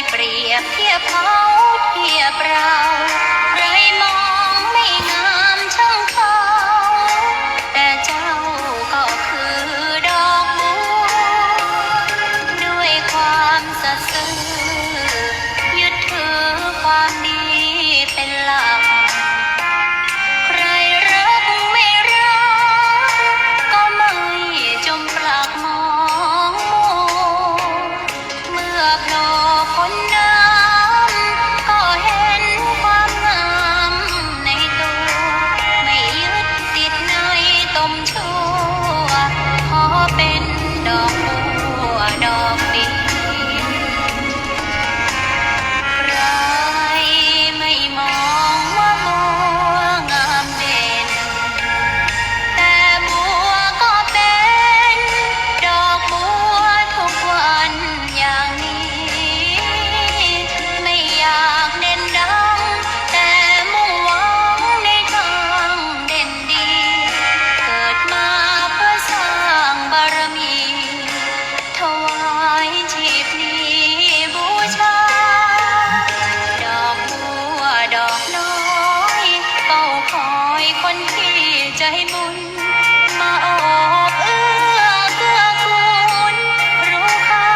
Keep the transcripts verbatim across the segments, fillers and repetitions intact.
เปรียบเทียบเขาเทียบเรา ใครมองไม่งามช่างเขา แต่เจ้าก็คือดอกบัว ด้วยความสัตย์ซื่อ ยึดถือความดีเป็นหลัก ใครรักไม่รัก ก็ไม่จมปลักมองมัว เมื่อโผล่พ้นน้ำ ก็เห็นความงามในตัว ไม่ยึดติดในตมชั่ว ขอเป็นดอกบัวดอกเดียว ใครไม่มองว่าบัวงามเด่น แต่บัวก็เป็นดอกบัวทุกวันอย่างนี้ ไม่อยากเด่นดัง แต่มุ่งหวังในทางเด่นดี เกิดมาเพื่อสร้างบารมี ถวายชีพนี้บูชา ดอกบัวดอกน้อย เฝ้าคอยคนที่ใจบุญ มาโอบเอื้อเกื้อกูล รู้ค่า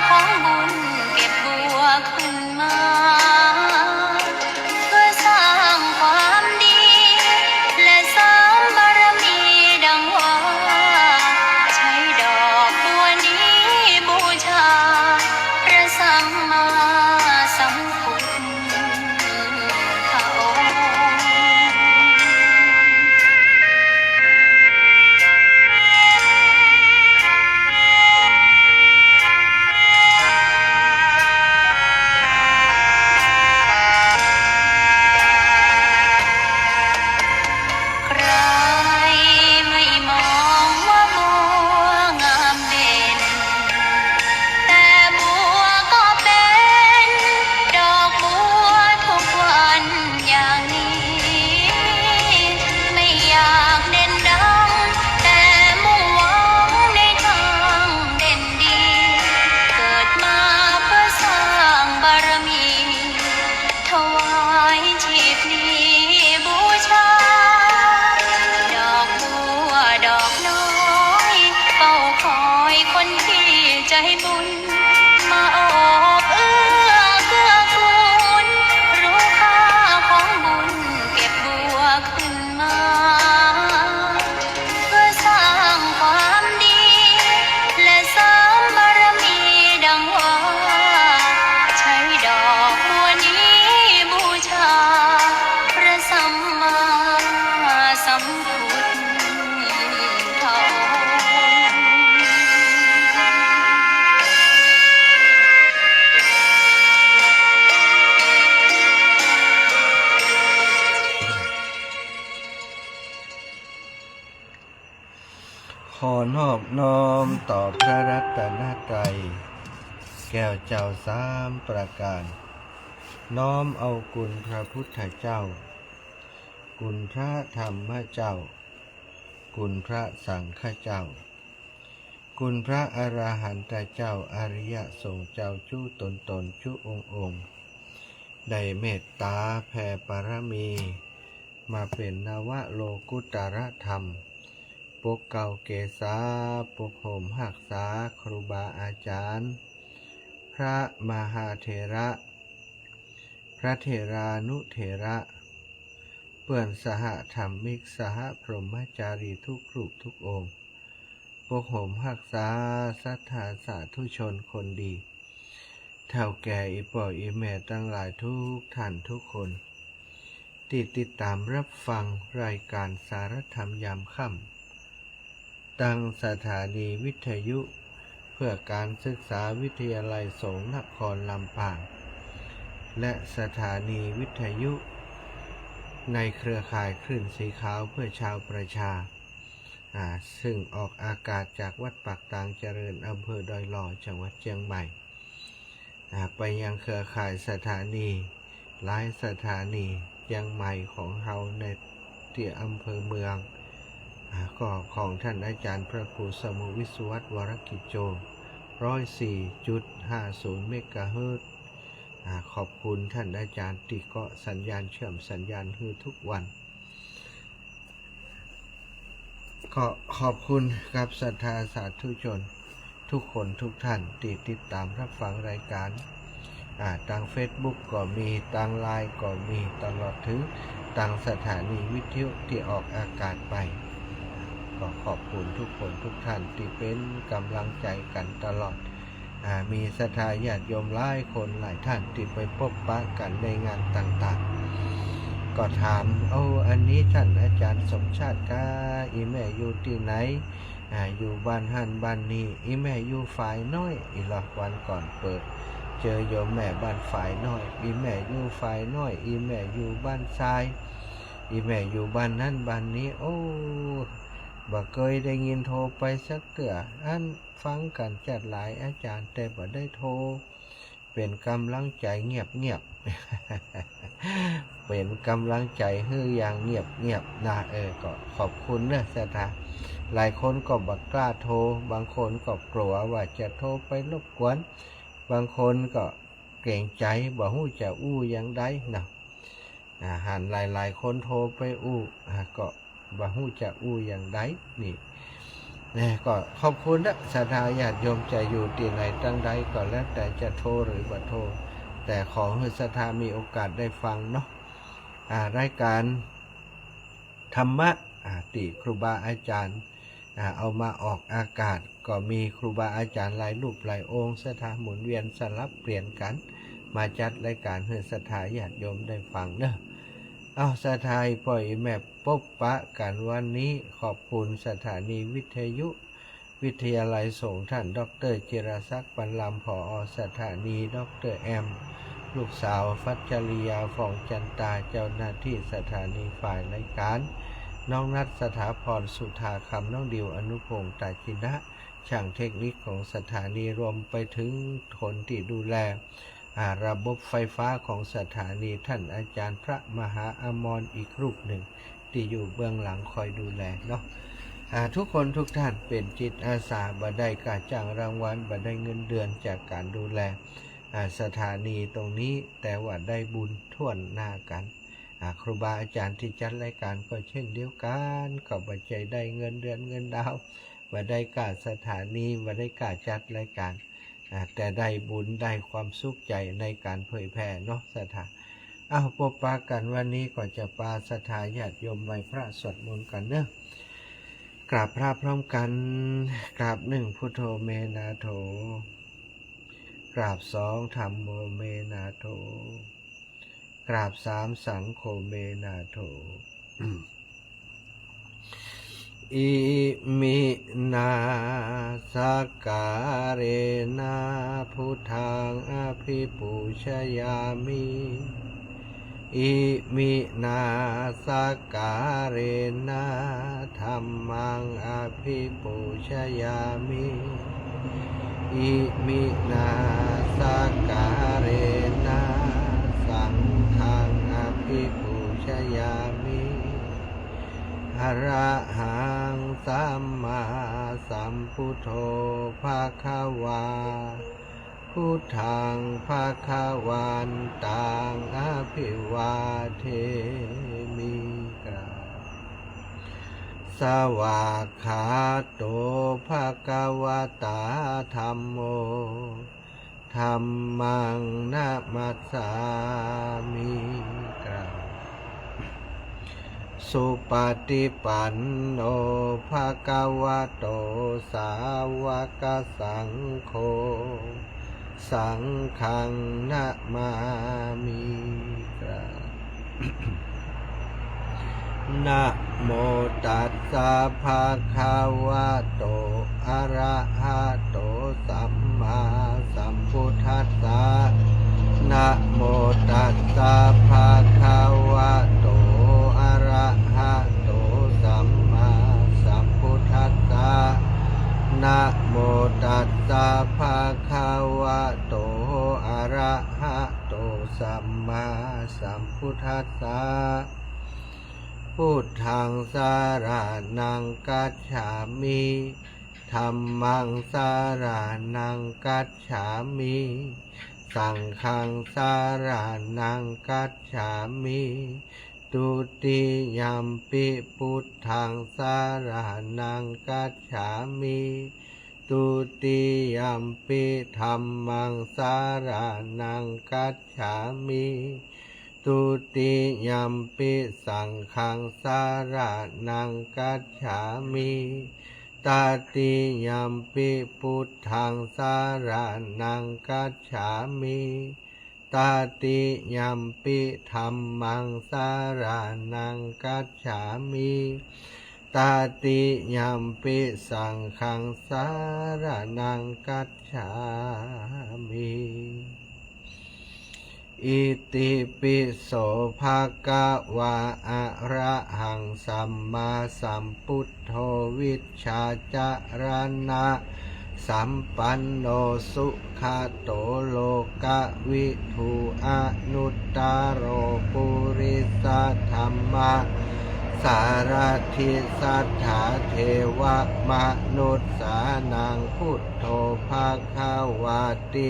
ของบุญ เก็บบัวขึ้นมา เพื่อสร้างความดี และเสริมบารมีดังว่า ใช้ดอกบัวนี้บูชา พระสัมมาสัมพุทธองค์ ใครไม่มองว่าบัวงามเด่น แต่บัวก็เป็นดอกบัวทุกวันอย่างนี้ ไม่อยากเด่นดัง แต่มุ่งหวังในทางเด่นดี เกิดมาเพื่อสร้างบารมี ถวายชีพนี้บูชา ดอกบัวดอกน้อย เฝ้าคอยคนที่ใจบุญ มาโอบเอื้อเกื้อกูล รู้ค่าของบุญ เก็บบัวขึ้นมา เพื่อสร้างความดี และเสริมบารมีดังว่า ใช้ดอกบัวนี้บูชา พระสัมมาสัมพุทธองค์ ขอนอบน้อมต่อพระรัตนตรัย แก้วเจ้าสามประการ น้อมเอาคุณพระพุทธเจ้า คุณพระธรรมเจ้า คุณพระสังฆเจ้า คุณพระอรหันตเจ้า อริยสงฆ์เจ้าจุ๊ต๋นต๋นจุ๊องค์องค์ ได้เมตต๋าแผ่ปารมี มาเป๋นนวโลกุตตรธรรม ปกเกล้าเกษา ปกห่มฮักษาครูบาอาจ๋ารย์ พระมหาเถระ พระเถรานุเถระ เปื้อนสหธรรมิก สหพรหมจารีทุกรูปทุกองค์ ปกห่มฮักษาศรัทธาสาธุชนคนดี เฒ่าแก่อี่ป้ออี่แม่ตังหลายทุกท่านทุกคน ตี้ติดต๋ามรับฟังรายก๋านสารธรรมยามค่ำ ตังสถานีวิทยุเพื่อการศึกษาวิทยาลัยสงฆ์นครลำปาง และสถานีวิทยุในเครือข่ายคลื่นสีขาวเพื่อชาวประชา อ่า ซึ่งออกอากาศจากวัดปากตางเจริญ อำเภอดอยหล่อ จังหวัดเจียงใหม่ อ่า ไปยังเครือข่ายสถานี หลายสถานีเจียงใหม่ของเฮาในตี้อำเภอเมือง อ่า ก็ของท่านอาจ๋ารย์พระครูสมุห์วิศวัตร วรกิจโจ ร้อยสี่จุดห้าศูนย์เมกะเฮิรตซ์ อ่า ขอบคุณต้านอาจ๋ารย์ตี้เกาะสัญญาณ เชื่อมสัญญาณหื้อทุกวัน ก็ขอบคุณกับศรัทธาสาธุชนทุกคนทุกท่านตี้ติดต๋ามฮับฟังรายก๋าน อ่า ตางเฟซบุ๊กก็มี ตางไลน์ก็มี ตลอดเถิงตางสถานีวิทยุตี้ออกอากาศไป ก็ขอบคุณทุกคนทุกท่านตี้เป๋นก๋ำลังใจ๋กั๋นตลอด อ่า มีศรัทธาญาติโยมหลายคนหลายท่านตี้ไปปบปะกั๋นในงานต่างๆ ก็ถาม โอ้ อันนี้ต้านอาจ๋ารย์สมชาติกา อี่แม่อยู่ตี้ไหน อ่า อยู่บ้านหั้นบ้านนี้ อี่แม่อยู่ฝายน้อย อี่ละวันก่อนเปิด เจอโยมแม่บ้านฝายน้อย อี่แม่อยู่ฝายน้อย อี่แม่อยู่บ้านทราย อี่แม่อยู่บ้านหั้นบ้านนี้ โอ้ บ่เกยได้ยินโทรไปสักเตื้อ อันฟังกั๋นจัดหลายอาจ๋ารย์ แต่บ่ได้โทร เป๋นก๋ำลังใจ๋เงียบๆ เป๋นก๋ำลังใจ๋หื้ออย่างเงียบๆ นะ เออ ก็ขอบคุณเนาะศรัทธา หลายคนก็บ่กล้าโทร บางคนก็กั๋วว่าจะโทรไปรบกวน บางคนก็เกรงใจ๋ บ่ฮู้จะอู้อย่างใดเนาะ อ่า หันหลายๆ คนโทรไปอู้ อ่า ก็บ่ฮู้จะอู้อย่างใด นี่ แน่ ก็ขอบคุณเนาะ ศรัทธาญาติโยมจะอยู่ตี้ไหนตางใดก็แล้วแต่จะโทรหรือบ่โทร แต่ขอหื้อศรัทธามีโอกาสได้ฟังเนาะ อ่า รายก๋านธรรมะ อ่า ตี้ครูบาอาจ๋ารย์ อ่า เอามาออกอากาศ ก็มีครูบาอาจ๋ารย์หลายรูปหลายองค์ ศรัทธาหมุนเวียนสลับเปลี่ยนกั๋น มาจัดรายก๋านหื้อศรัทธาญาติโยมได้ฟังเนาะ เอ้า ศรัทธาป้ออี่แม่ปบปะกั๋นวันนี้ ขอบคุณสถานีวิทยุ วิทยาลัยสงฆ์ต้านด็อกเตอร์จิรศักดิ์ ปันลำ ผอ.สถานี ด็อกเตอร์แอม ลูกสาว ฟัชริยา ฟองจันตา เจ้าหน้าตี้สถานีฝ่ายรายก๋าน น้องนัท สถาพร สุธาคำ น้องดิว อนุพงษ์ ตาจินะ ช่างเทคนิคของสถานี รวมไปเถิงคนตี้ดูแล อ่า ระบบไฟฟ้าของสถานี ต้านอาจ๋ารย์พระมหาอมรอีกรูปนึ่ง ตี้อยู่เบื้องหลังคอยดูแลเนาะ อ่า ทุกคนทุกท่านเป๋นจิตอาสา บ่ได้ก้าจ้างรางวัล บ่ได้เงินเดือนจากก๋านดูแล อ่า สถานีตรงนี้ แต่ว่าได้บุญถ้วนหน้ากั๋น อ่า ครูบาอาจ๋ารย์ตี้จัดรายก๋านก็เช่นเดียวกั๋น ก็บ่ใจ้ได้เงินเดือนเงินดาว บ่ได้ก้าสถานี บ่ได้ก้าจัดรายก๋าน อ่า แต่ได้บุญได้ความสุขใจ๋ในก๋านเผยแผ่เนาะศรัทธา เอ้า ปบปะกั๋นวันนี้ก็จะปาศรัทธาญาติโยมไหว้พระสวดมนต์กั๋นเนาะ กราบพระพร้อมกั๋น กราบหนึ่ง พุทโธ เม นา โถ กราบสอง ธัมโม เม นา โถ กราบสาม สังโฆ เม นา โถ อิมินา สักการะนะ พุทธัง อภิปูชยามิ อิมินา สักการะนะ ธัมมัง อภิปูชยามิ อิมินา สักการะนะ สังฆัง อภิปูชยามิ อะระหัง สัมมาสัมพุทโธ ภะคะวา พุทธัง ภะคะวันตัง อภิวาเทมิ กราบ สวากขาโต ภะคะวะตา ธัมโม ธัมมัง นะมัสสามิ กราบ สุปะฏิปันโน ภะคะวะโต สาวะกะสังโฆ สังฆัง นะมามิ กราบ นะโมตัสสะ ภะคะวะโต อะระหะโต สัมมาสัมพุทธัสสะ นะโมตัสสะ ภะคะวะโต อะระหะโต สัมมาสัมพุทธัสสะ นะโมตัสสะ ภะคะวะโต อะระหะโต สัมมาสัมพุทธัสสะ พุทธัง สะระณัง กัจฉามิ ธัมมัง สะระณัง กัจฉามิ saṅghaṃ saraṇaṃ gacchāmi. Dutiyampi buddhaṃ saraṇaṃ gacchāmi. Dutiyampi dhammaṃ saraṇaṃ gacchāmi. Dutiyampi saṅghaṃ saraṇaṃ gacchāmi. Tatiyampi buddhaṃ saraṇaṃ gacchāmi. Tatiyampi dhammaṃ saraṇaṃ gacchāmi. Tatiyampi saṅghaṃ saraṇaṃ gacchāmi. Itipi so bhagavā arahaṃ sammāsambuddho vijjācaraṇasampanno sugato lokavidū anuttaro purisadammasārathi satthā devamanussānaṃ buddho bhagavāti.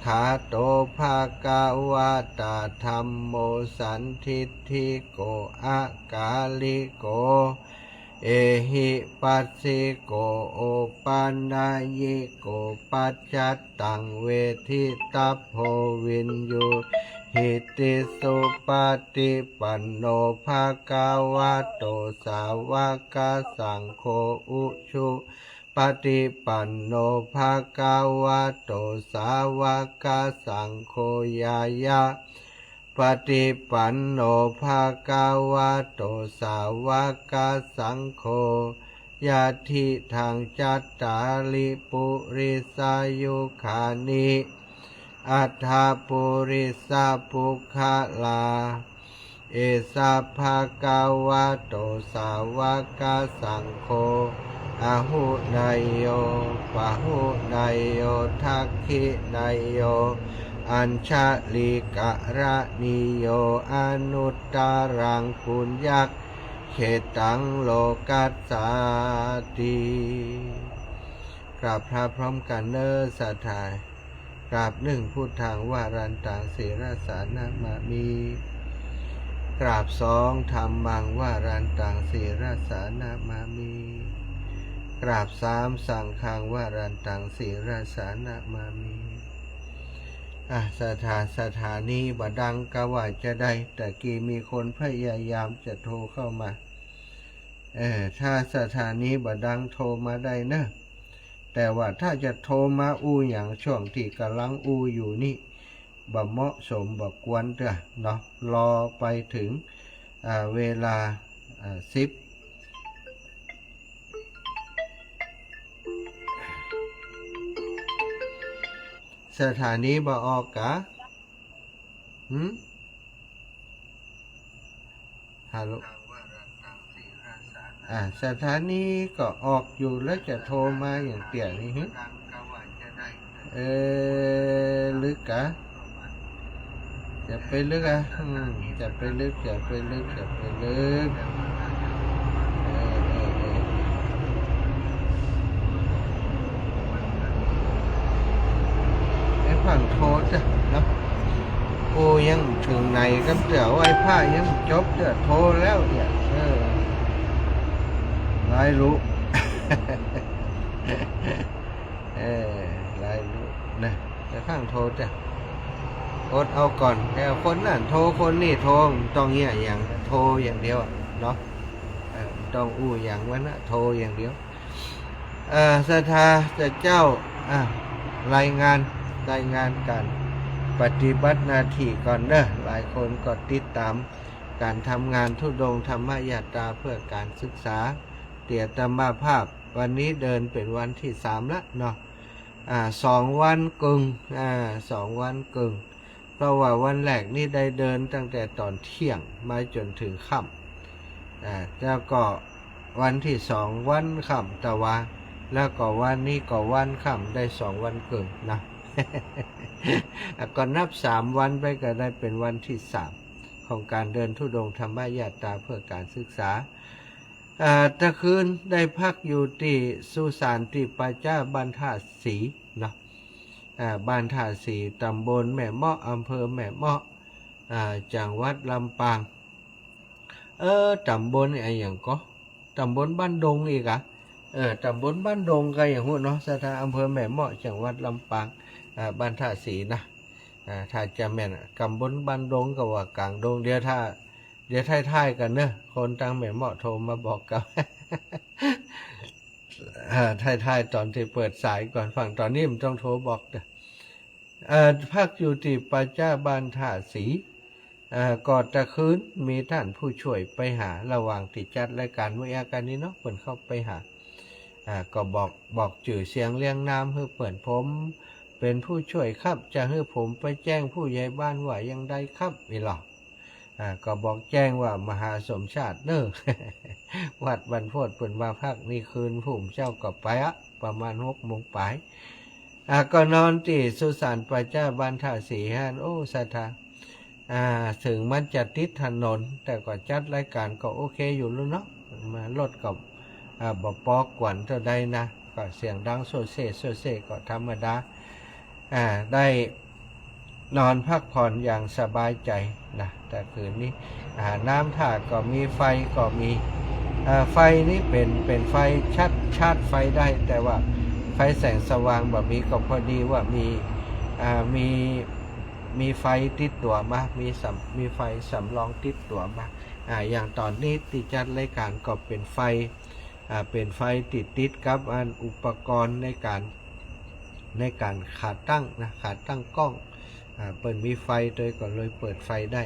Svākkhāto bhagavatā dhammo sandiṭṭhiko akāliko ehipassiko opanayiko paccattaṃ veditabbo viññūhīti. Supaṭipanno bhagavato sāvakasaṅgho, ujupaṭipanno bhagavato sāvakasaṅgho, ñāya paṭipanno bhagavato sāvakasaṅgho, yadidaṃ cattāri purisayugāni aṭṭha purisapuggalā, esa bhagavato sāvakasaṅgho, āhuneyyo pāhuneyyo dakkhiṇeyyo añjalikaraṇīyo anuttaraṃ puññakkhettaṃ lokassāti. กราบพระพร้อมกั๋นเน่อ ศรัทธา กราบหนึ่ง พุทธัง วรันตัง ศิรสา นะมามิ กราบสอง ธัมมัง วรันตัง ศิรสา นะมามิ กราบสาม สังฆัง วรันตัง ศิรสา นะมามิ อ่ะ ศรัทธา ศรัทธานี้บ่ดังกาว่าจะได้ ตะกี้มีคนพยายามจะโทรเข้ามา เออ ถ้าศรัทธานี้บ่ดังโทรมาได้เนอะ แต่ว่าถ้าจะโทรมาอู้หยังช่วงตี้ก่ำลังอู้อยู่นี่ บ่เหมาะสม บ่ควรเตื้อเนาะ รอไปเถิง อ่า เวลา อ่า สิบ ศรัทธานี้บ่ออกกา หืม ฮัลโหล อ่า ศรัทธานี้ก็ออกอยู่แล้ว จะโทรมาอย่างเตี้ยนี่ หืม เออ ลึกกา จะไปลึกอ่ะ อืม จะไปลึก จะไปลึก จะไปลึก เออ เออ เออ ไอ้พ่ายังโทรจ้ะเนาะ โอ้ ยังเถิงไหนกั๋นเตื้อ ไอ้พ่ายังบ่จบเตื้อ โทรแล้วเนี่ย เออ หลายลูก เออ หลายลูกนะ แต่พ่ายังโทรจ้ะ อดเอาก่อน แต่คนนั้นโทร คนนี้โทร บ่ต้องเยียะหยัง โทรอย่างเดียวอะเนาะ เออ บ่ต้องอู้หยังมันนะ โทรอย่างเดียว เอ่อ ศรัทธาเจ้า อ่ะ รายงาน รายงานก๋านปฏิบัติหน้าตี้ก่อนเนอะ หลายคนก็ติดต๋ามก๋านทำงานธุดงค์ธรรมยาตราเพื่อการศึกษา เตียรตมาภาพ วันนี้เดินเป๋นวันตี้สามละเนาะ อ่า สองวันเกิ่ง อ่า สองวันเกิ่ง เพราะว่าวันแรกนี้ได้เดินตั้งแต่ต๋อนเตี้ยงมาจ๋นเถิงค่ำ อ่า แล้วก็วันตี้สองวันค่ำตะวา แล้วก็วันนี้ก็วันค่ำ ได้สองวันเกิ่งนะ อ่ะ ก็นับสามวันไปก็ได้เป๋นวันตี้สามของก๋านเดินธุดงค์ธรรมยาตราเพื่อการศึกษา อ่า ตะคืนได้พักอยู่ตี้สุสานตี้ป่าจ๊าบ้านต้าสีเนาะ อ่า บ้านท่าสี ตำบลแม่เมาะ อำเภอแม่เมาะ อ่า จังหวัดลำปาง เออ ตำบลอะหยังก่อ ตำบลบ้านดงอีกอะ เออ ตำบลบ้านดงก็อย่างฮู้เนาะ ศรัทธา อำเภอแม่เมาะ จังหวัดลำปาง อ่า บ้านท่าสีนะ อ่า ถ้าจะแม่นอะ ตำบลบ้านดงก็ว่ากลางดง เดี๋ยวถ้า เดี๋ยวท้ายๆ กั๋นเนาะ คนตางแม่เมาะโทรมาบอกกั๋น เออ ท้ายๆ ต๋อนตี้เปิดสายก่อน ฟังต๋อนนี้มันต้องโทรบอกเนาะ เอ่อ พักอยู่ตี้ป่าจ๊าบ้านท่าสี เอ่อ ก็ตะคืนมีต้านผู้ช่วยไปหา ระหว่างตี้จัดรายก๋านเมื่อกี้กั๋นนี้เนาะ เปิ้นเข้าไปหา อ่า ก็บอก บอกจื้อเสียงเรียงนามหื้อเปิ้น ผมเป๋นผู้ช่วยครับ จะหื้อผมไปแจ้งผู้ใหญ่บ้านว่าอย่างใดครับ อี้ลอ อ่า ก็บอกแจ้งว่ามหาสมชาติเน่อ วัดบ้านโพธิ์ เปิ้นว่าพักนี้คืน พรุ่งเจ๊าก็ไปอะ ประมาณหกโมงป๋าย อ่า ก็นอนตี้สุสานป่าจ๊าบ้านท่าสีหั้น โอ้ ศรัทธา อ่า เถิงมันจะติดถนน แต่ก็จัดรายก๋านก็โอเคอยู่แล้วเนาะ มารถก็ อ่า บ่ปอกวนเต้าใดนะ ก็เสียงดังโซ่เซ่โซ่เซ่ก็ธรรมดา อ่า ได้นอนพักผ่อนอย่างสบายใจ๋นะ แต่คืนนี้ อ่า น้ำท่าก็มี ไฟก็มี อ่า ไฟนี่เป๋น เป๋นไฟชาร์จ ชาร์จไฟได้ แต่ว่าไฟแสงสว่างบ่มี ก็พอดีว่ามี อ่า มี มีไฟติดตั๋วมา มีสำ มีไฟสำรองติดตั๋วมา อ่า อย่างต๋อนนี้ตี้จัดรายก๋านก็เป๋นไฟ อ่า เป๋นไฟตี้ติดกับอันอุปกรณ์ในก๋าน ในก๋านขาตั้งนะ ขาตั้งกล้อง อ่า เปิ้นมีไฟตวยก็เลยเปิดไฟได้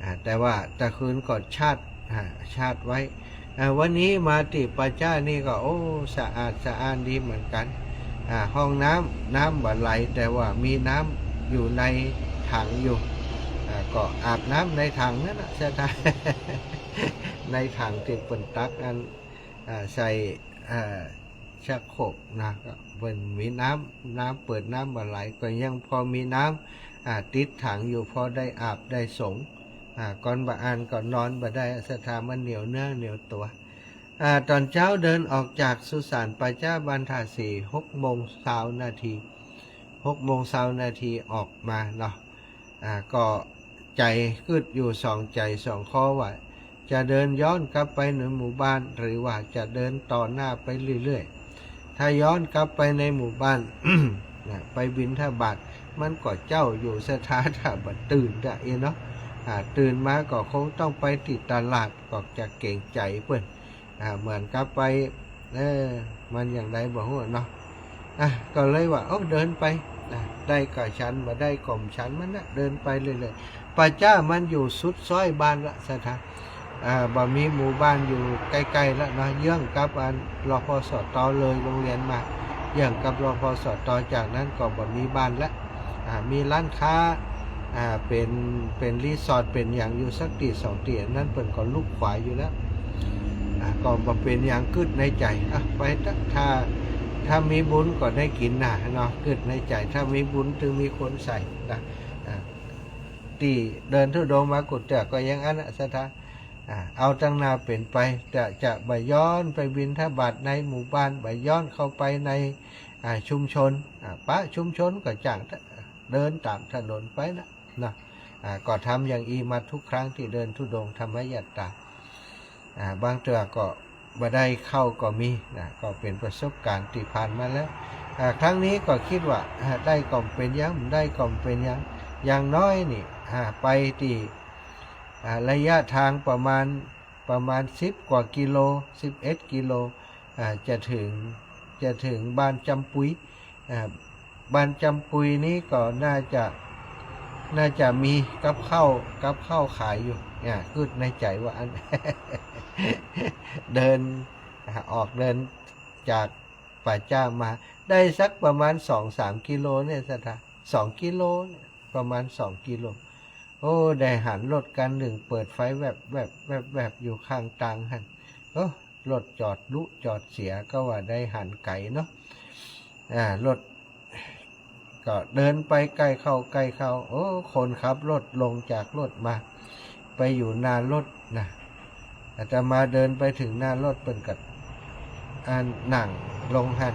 อ่า แต่ว่าตะคืนก็ชาร์จ อ่า ชาร์จไว้ อ่า วันนี้มาตี้ป่าจ๊านี่ก็ โอ้ สะอาดสะอ้านดีเหมือนกั๋น อ่า ห้องน้ำ น้ำบ่ไหล แต่ว่ามีน้ำอยู่ในถังอยู่ อ่า ก็อาบน้ำในถังนั่นน่ะ ศรัทธา ในถังตี้เปิ้นตักอัน อ่า ใส่ อ่า ชักโครกนะ ก็เปิ้นมีน้ำ น้ำเปิดน้ำบ่ไหล ก็ยังพอมีน้ำ อ่า ติดถังอยู่ พอได้อาบได้สง อ่า ก่อนบ่อาบก็นอนบ่ได้ ศรัทธา มันเหนียวเนื้อเหนียวตั๋ว อ่า ต๋อนเจ๊าเดินออกจากสุสานป่าจ๊าบ้านท่าสี หกโมงซาวนาที หกโมงซาวนาทีออกมาเนาะ อ่า ก็ใจ๋กึ๊ดอยู่สองใจ๋สองข้อว่า จะเดินย้อนกลับไปในหมู่บ้าน หรือว่าจะเดินต่อหน้าไปเรื่อยๆ ถ้าย้อนกลับไปในหมู่บ้าน นะ ไปบิณฑบาต มันก็เจ๊าอยู่ ศรัทธา ถ้าบ่ตื่นตะอี้เนาะ อ่า ตื่นมาก็คงต้องไปตี้ตลาด ก็จะเกรงใจ๋เปิ้น อ่า เหมือนกับไป เออ มันอย่างใดบ่ฮู้เนาะ อ่ะ ก็เลยว่า โอ้ เดินไป อ่ะ ได้ก็ฉัน บ่ได้ก็บ่ฉันมันนะ เดินไปเรื่อยๆ ป่าจ๊ามันอยู่สุดซอยบ้านละ ศรัทธา อ่า บ่มีหมู่บ้านอยู่ใก้ๆ ละเนาะ เยื้องกับอัน รพสต เลยโรงเรียนมา เยื้องกับ รพสต จากนั้นก็บ่มีบ้านละ อ่า มีร้านค้า อ่า เป๋น เป๋นรีสอร์ท เป๋นหยังอยู่สักตี้สองตี้ อันนั้นเปิ้นก็ลุกขวายอยู่แล้ว อ่า ก็บ่เป๋นหยัง กึ๊ดในใจ๋ อ่ะ ไปเต๊อะ ถ้า ถ้ามีบุญก็ได้กิ๋นนาเนาะ กึ๊ดในใจ๋ ถ้ามีบุญจึงมีคนใส่นะ อ่า ตี้เดินธุดงค์มากู้เตื้อก็อย่างอั้นนะ ศรัทธา อ่า เอาตังหน้าเป๋นไป จะ จะบ่ย้อนไปบิณฑบาตในหมู่บ้าน บ่ย้อนเข้าไปใน อ่า ชุมชน อ่า ปะชุมชนก็จ้างเดินต๋ามถนนไปนะ เนาะ อ่า ก็ทำอย่างอี้มาทุกครั้งตี้เดินธุดงค์ธรรมยัตรา อ่า บางเตื้อก็บ่ได้เข้าก็มีนะ ก็เป๋นประสบก๋ารณ์ตี้ผ่านมาแล้ว อ่า ครั้งนี้ก็กึ๊ดว่า อ่า ได้ก็บ่เป๋นหยัง บ่ได้ก็บ่เป๋นหยัง อย่างน้อยนี่ อ่า ไปตี้ อ่า ระยะตางประมาณ ประมาณสิบกว่ากิโล สิบเอ็ดกิโล อ่า จะเถิง จะเถิงบ้านจำปุย อ่า บ้านจำปุยนี้ก็น่าจะ น่าจะมีกับข้าว กับข้าวขายอยู่ อ่า กึ๊ดในใจ๋ว่าอั้น เดิน อ่า ออกเดินจากป่าจ๊ามา ได้สักประมาณสองสามกิโลเนี่ย ศรัทธา สองกิโลเนี่ย ประมาณสองกิโล โอ้ ได้หันรถคันนึ่งเปิดไฟแวบแวบแวบแวบอยู่ข้างตางหั้น โอ้ รถจอดลุจอดเสีย ก็ว่าได้หันไก๋เนาะ อ่า รถ ก็เดินไปใก้เข้าใก้เข้า โอ้ คนขับรถลงจากรถมา ไปอยู่หน้ารถนะ อาตมาเดินไปเถิงหน้ารถ เปิ้นก็ อ่า นั่งลงหั้น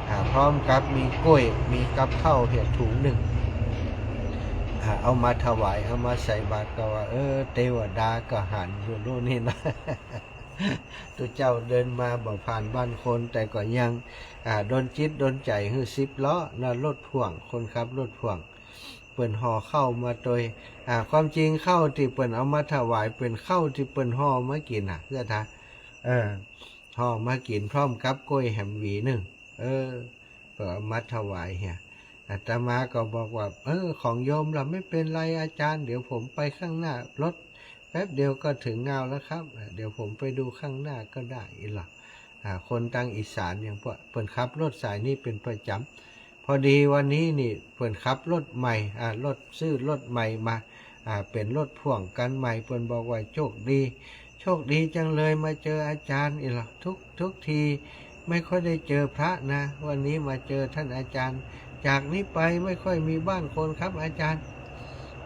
อ่า พร้อมกับมีก้วย มีกับข้าวเหียถุงนึ่ง อ่า เอามาถวาย เอามาใส่บาตร ก็ว่า เออ เตวดาก็หันอยู่โน่นนี่นะ ตุ๊เจ้าเดินมาบ่ผ่านบ้านคน แต่ก็ยัง อ่า ดลจิตดลใจ๋หื้อสิบล้อนะ รถพ่วง คนขับรถพ่วง เปิ้นห่อข้าวมาตวย อ่า ความจริงข้าวตี้เปิ้นเอามาถวาย เป๋นข้าวตี้เปิ้นห่อมากิ๋นน่ะ ศรัทธา เออ ห่อมากิ๋นพร้อมกับก้วยแหมหวีนึ่ง เออ ก็เอามาถวายเหีย อาตมาก็บอกว่า เออ ของโยมล่ะ ไม่เป็นไรอาจารย์ เดี๋ยวผมไปข้างหน้ารถ แป๊บเดียวก็ถึงงาวแล้วครับ อ่า เดี๋ยวผมไปดูข้างหน้าก็ได้ อี้หละ อ่า คนตางอีสานอย่างพวกเปิ้นขับรถสายนี้เป๋นประจ๋ำ พอดีวันนี้นี่เปิ้นขับรถใหม่ อ่า รถ ซื้อรถใหม่มา อ่า เป๋นรถพ่วงคันใหม่ เปิ้นบอกว่า โชคดี โชคดีจังเลยมาเจออาจารย์ อี้หละ ทุก ทุกทีไม่ค่อยได้เจอพระนะ วันนี้มาเจอท่านอาจารย์ จากนี้ไปไม่ค่อยมีบ้านคนครับอาจารย์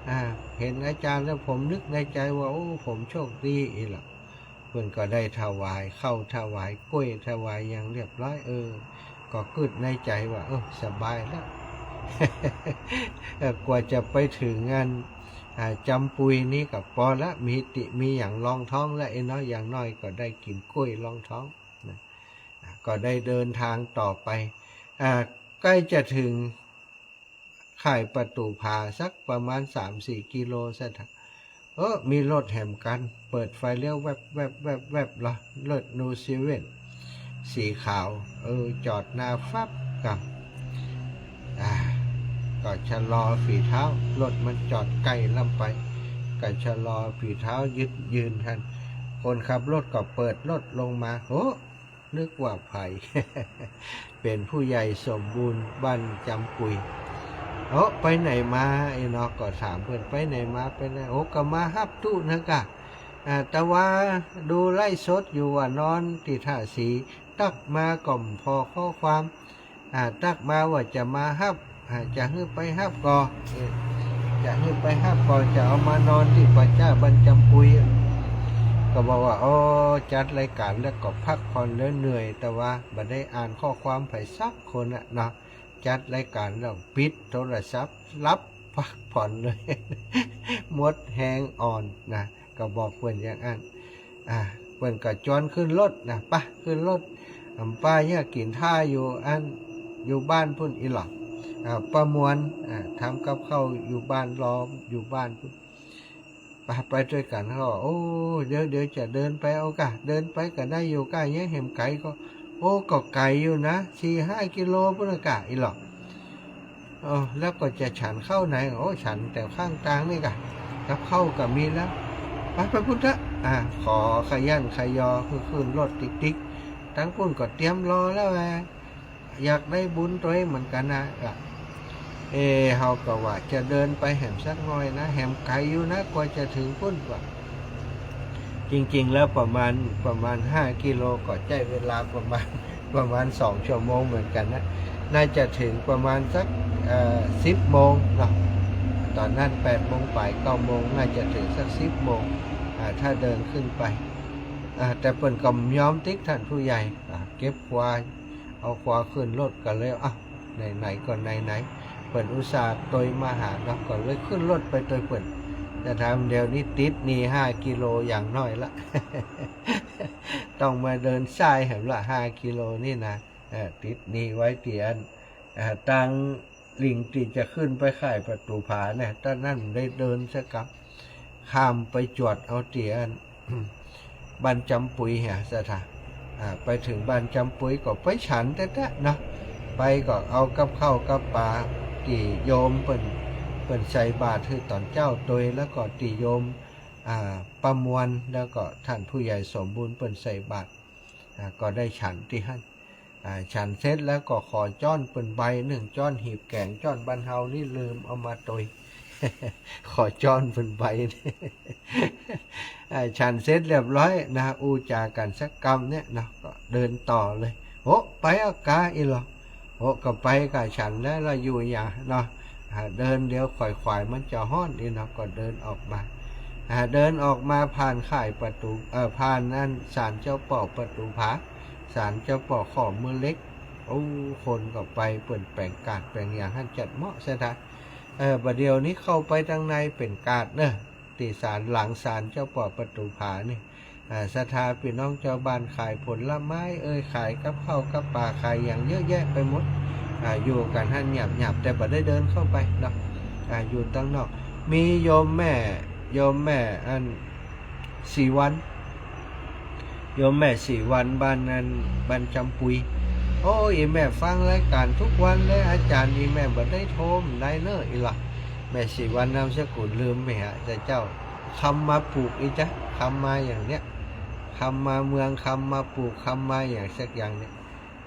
อ่า เห็นอาจารย์แล้วผมนึกในใจว่า โอ้ ผมโชคดี อี้หละ เปิ้นก็ได้ถวายข้าวถวายก้วยถวายหยังเรียบร้อย เออ ก็กึ๊ดในใจ๋ว่า เออ สบายแล้ว เออ กว่าจะไปถึงอัน อ่า จำปุยนี่ก็ปอละ มีติมีหยังรองท้องแล้ว เอ้ยเนาะ อย่างน้อยก็ได้กิ๋นก้วยรองท้องนะ อ่า ก็ได้เดินทางต่อไป อ่า ใก้จะถึง ข่ายปะตู๋ผาสักประมาณสามสี่กิโล ศรัทธา เออ มีรถแหมคัน เปิดไฟเลี้ยวแวบแวบแวบแวบละ รถโนเซเว่น สีขาว เออ จอดหน้าฟับก่ำ อ่า ก็ชะลอฝีเท้า รถมันจอดใก้ล้ำไป ก็ชะลอฝีเท้ายืดยืนหั้น คนขับรถก็เปิดรถลงมา โห นึกว่าใผ เป๋นผู้ใหญ่สมบูรณ์บ้านจำปุย โอ้ ไปไหนมา ไอ้นอกก็ถามเปิ้น ไปไหนมา ไปไหน โอ้ ก็มาฮับตุ๊นะกะ อ่า แต่ว่าดูไลฟ์สดอยู่ว่านอนตี้ท่าสี ตั๊กมาก็บ่พอข้อความ อ่า ตั๊กมาว่าจะมาฮับ อ่า จะหื้อไปฮับก่อ เอ่อ จะหื้อไปฮับก่อ จะเอามานอนตี้ป่าจ๊าบ้านจำปุย ก็บอกว่า โอ้ จัดรายก๋านแล้วก็พักผ่อนแล้วเหนื่อย แต่ว่าบ่ได้อ่านข้อความใผสักคนอะเนาะ จัดรายก๋านแล้วปิดโทรศัพท์ หลับพักผ่อนเลย หมดแฮงอ่อนนะ ก็บอกเปิ้นอย่างอั้น อ่า เปิ้นก็จวนขึ้นรถนะ ปะ ขึ้นรถ อำป้าเยียะกิ๋นท่าอยู่อั้น อยู่บ้านปุ้นอี้หละ อ่า ป้ามวล อ่า ทำกับข้าวอยู่บ้าน รออยู่บ้านปุ้น ปะ ไปตวยกั๋น เขาว่า โอ้ เดี๋ยว เดี๋ยวจะเดินไปเอาก่ะ เดินไปก็ได้อยู่ก่ะ ยังแหมไก๋ก่อ โอ้ ก็ไก๋อยู่นะ สี่ห้ากิโลปุ้นน่ะก่ะ อี้หละ เออ แล้วก็จะฉันข้าวไหน โอ้ ฉันแถวข้างตางนี่ก่ะ กับข้าวก็มีแล้ว ไป ไปปุ้นเต๊อะ อ่า ขอขยันขยอ คือขึ้นรถติ๊กๆ ตังปุ้นก็เตรียมรอแล้วแหละ อยากได้บุญตวยเหมือนกั๋นนะ อ่ะ เอ เฮาก็ว่าจะเดินไปแหมสักหน่อยนะ แหมไก๋อยู่นะ กว่าจะถึงปุ้นว่ะ จริงๆ แล้วประมาณ ประมาณห้ากิโล ก็ใจ๊เวลาประมาณ ประมาณสองชั่วโมงเหมือนกั๋นนะ น่าจะถึงประมาณสัก เอ่อ สิบโมงเนาะ ต๋อนนั้นแปดโมงป๋าย เก้าโมง น่าจะถึงสักสิบโมง อ่า ถ้าเดินขึ้นไป อ่า แต่เปิ้นก็บ่ยอมติ๊ก ท่านผู้ใหญ่ อ่า เก็บขวา เอาขวาขึ้นรถก็เลย อ่ะ ไหนๆ ก็ไหนๆ เปิ้นอุตส่าห์ตวยมาหาเนาะ ก็เลยขึ้นรถไปตวยเปิ้น แต่ถามเดี๋ยวนี้ติดหนี้ห้ากิโลอย่างน้อยละ ต้องมาเดินสายแหมละ ห้ากิโลนี่นะ เออ ติดหนี้ไว้ตี้อั้น เอ่อ ตางหลิ่งตี้จะขึ้นไปข่ายปะตู๋ผาเนี่ย ต๋อนนั้นได้เดินสักกำ ข้ามไปจวดเอาตี้อั้น บ้านจำปุยเหีย ศรัทธา อ่า ไปเถิงบ้านจำปุยก็ไปฉันแต๊ๆ เนาะ ไปก็เอากับข้าวกับป๋าตี้โยมเปิ้น เปิ้นใส่บาตรหื้อต๋อนเจ๊าตวย แล้วก็ตี้โยม อ่า ป้ามวล แล้วก็ท่านผู้ใหญ่สมบูรณ์เปิ้นใส่บาตร อ่า ก็ได้ฉันตี้หั้น อ่า ฉันเสร็จแล้วก็ขอจ๊อนเปิ้นใบนึ่ง จ๊อนหีบแก๋ง จ๊อนบ้านเฮานี่ลืมเอามาตวย ขอจ๊อนเปิ้นใบ อ่า ฉันเสร็จเรียบร้อยนะ อู้จ๋ากั๋นสักกำเนี่ยเนาะ ก็เดินต่อเลย โห ไปเอาก่ะ อี้หละ โห ก็ไปก่ะ ฉันแล้วละอยู่หยังเนาะ อ่า เดินเดี๋ยวขวายๆ มันจะฮ้อน อี้เนาะ ก็เดินออกมา อ่า เดินออกมาผ่านข่ายปะตู๋ เอ่อ ผ่านอั้นศาลเจ้าป้อปะตู๋ผา ศาลเจ้าป้อข้อมือเหล็ก โอ้ คนก็ไป เปิ้นแป๋งกาดแป๋งหยังหั้นจัดเหมาะศรัทธา เออ บ่าเดี่ยวนี้เข้าไปตังในเป๋นกาดเนาะ ตี้ศาล หลังศาลเจ้าป้อประตู๋ผานี่ อ่า ศรัทธาปี้น้องจาวบ้านขายผลไม้เอย ขายกับข้าวกับป๋า ขายหยังเยอะแยะไปหมด อ่า อยู่กั๋นหั้นเงียบๆ แต่บ่ได้เดินเข้าไปเนาะ อ่า อยู่ตังนอก มีโยมแม่ โยมแม่อัน ศรีวรรณ โยมแม่ศรีวรรณ บ้านอัน บ้านจำปุย โอ้ อี่แม่ฟังรายก๋านกู้วันเลย อาจ๋ารย์ อี่แม่บ่ได้โทร บ่ได้เน่อ อี่หละ แม่ศรีวรรณ นามสกุลลืมไปหา แต่เจ้า คำมาปูก อี่จ๊ะ คำมาอย่างเนี้ย คำมาเมือง คำมาปูก คำมาอย่างสักอย่างเนี่ย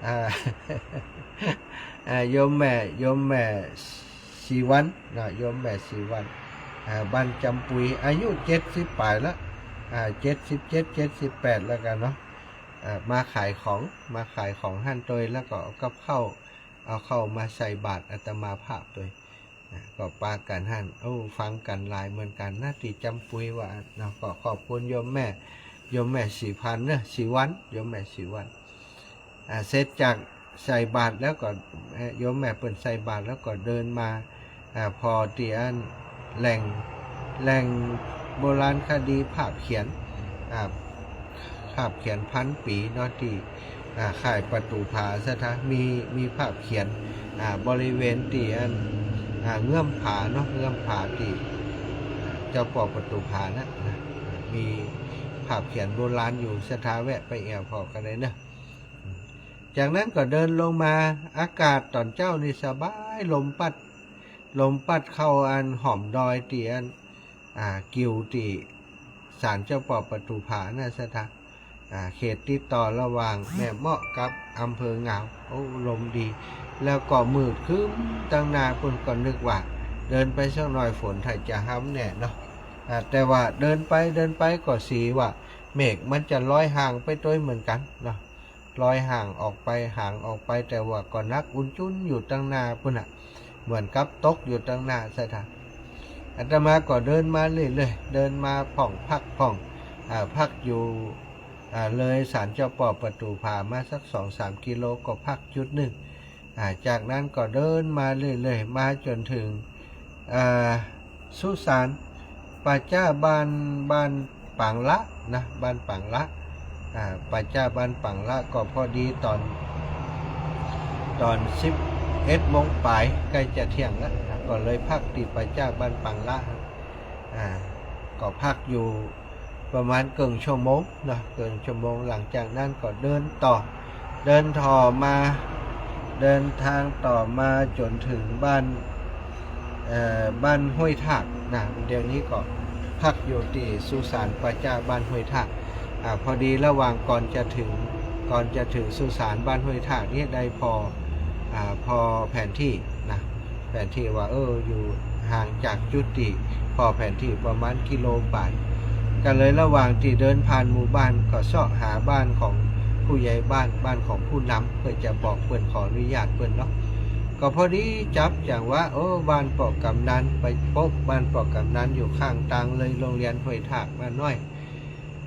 อ่า อ่า โยมแม่ โยมแม่ศรีวรรณเนาะ โยมแม่ศรีวรรณ อ่า บ้านจำปุย อายุเจ็ดสิบป๋ายละ อ่า เจ็ดสิบเจ็ด เจ็ดสิบแปดแล้วกั๋นเนาะ อ่า มาขายของ มาขายของหั้นตวย แล้วก็เอากับข้าว เอาข้าวมาใส่บาตรอาตมาภาพตวย อ่า ก็ปากั๋นหั้น โอ้ ฟังกั๋นหลายเหมือนกั๋นนะ ตี้จำปุยว่าเนาะ ก็ขอบคุณโยมแม่ โยมแม่ศรีพันธ์เนาะ ศรีวรรณ โยมแม่ศรีวรรณ อ่า เสร็จจากใส่บาตรแล้วก็ เอ่อ โยมแม่เปิ้นใส่บาตรแล้วก็เดินมา อ่า ผ่อตี้อันแหล่ง แหล่งโบราณคดีภาพเขียน อ่า ภาพเขียนพันปี๋เนาะ ตี้ อ่า ค่ายประตู๋ผาศรัทธา มี มีภาพเขียน อ่า บริเวณตี้อัน อ่า เงื้อมผาเนาะ เงื้อมผาตี้ อ่า เจ้าป้อประตู๋ผานะ นะ มีภาพเขียนโบราณอยู่ ศรัทธาแวะไปแอ่วผ่อกั๋นได้เนาะ จากนั้นก็เดินลงมา อากาศต๋อนเจ๊านี่สบาย ลมปั๊ด ลมปั๊ดเข้าอันหอมดอยตี้อัน อ่า กิ่วตี้ศาลเจ้าป้อประตู๋ผานะศรัทธา อ่า เขตติดต่อระหว่างแม่เมาะกับอำเภองาว โอ้ ลมดี แล้วก็มืดครึ้มตังหน้า ปุ้นก็นึกว่าเดินไปสักหน่อยฝนถ้าจะฮำแน่เนาะ อ่า แต่ว่าเดินไปเดินไปก็สีว่าเมฆมันจะลอยห่างไปตวยเหมือนกั๋นเนาะ ลอยห่างออกไป ห่างออกไป แต่ว่าก็นักอุ่นจุนอยู่ตังหน้าปุ้นน่ะ เหมือนกับตกอยู่ตังหน้าศรัทธา อาตมาก็เดินมาเรื่อยๆ เดินมาพ่องพักพ่อง อ่า พักอยู่ อ่า เลยศาลเจ้าป้อประตู๋ผามาสักสองสามกิโลก็พักจุดนึ่ง อ่า จากนั้นก็เดินมาเรื่อยๆ มาจ๋นถึง อ่า สุสานป่าจ๊าบ้าน บ้านป๋างละนะ บ้านป๋างละ อ่า ป่าจ๊าบ้านป๋างละ ก็พอดีต๋อน ต๋อนสิบเอ็ดโมงป๋าย ใก้จะเที่ยงละ ก็เลยพักตี้ป่าจ๊าบ้านป๋างละ อ่า ก็พักอยู่ประมาณเกิ่งชั่วโมงเนาะ เกิ่งชั่วโมง หลังจากนั้นก็เดินต่อ เดินถ่อมา เดินทางต่อมาจ๋นถึงบ้าน เอ่อ บ้านห้วยทากนะ เดี๋ยวนี้ก็พักอยู่ตี้สุสานป่าจ๊าบ้านห้วยทาก อ่า พอดีระหว่างก่อนจะถึง ก่อนจะถึงสุสานบ้านห้วยทากนี่ได้ผ่อ อ่า ผ่อแผนที่นะ แผนที่ว่า เออ อยู่ห่างจากจุดตี้ผ่อแผนที่ประมาณกิโลป๋าย ก็เลยระหว่างตี้เดินผ่านหมู่บ้านก็เซาะหาบ้านของผู้ใหญ่บ้าน บ้านของผู้นำ เปื้อจะบอกเปิ้น ขออนุญาตเปิ้นเนาะ ก็พอดีจั๊บจังหวะ โอ้ บ้านป้อกำนัน ไปปบบ้านป้อกำนันอยู่ข้างตางเลยโรงเรียนห้วยทากมาหน้อย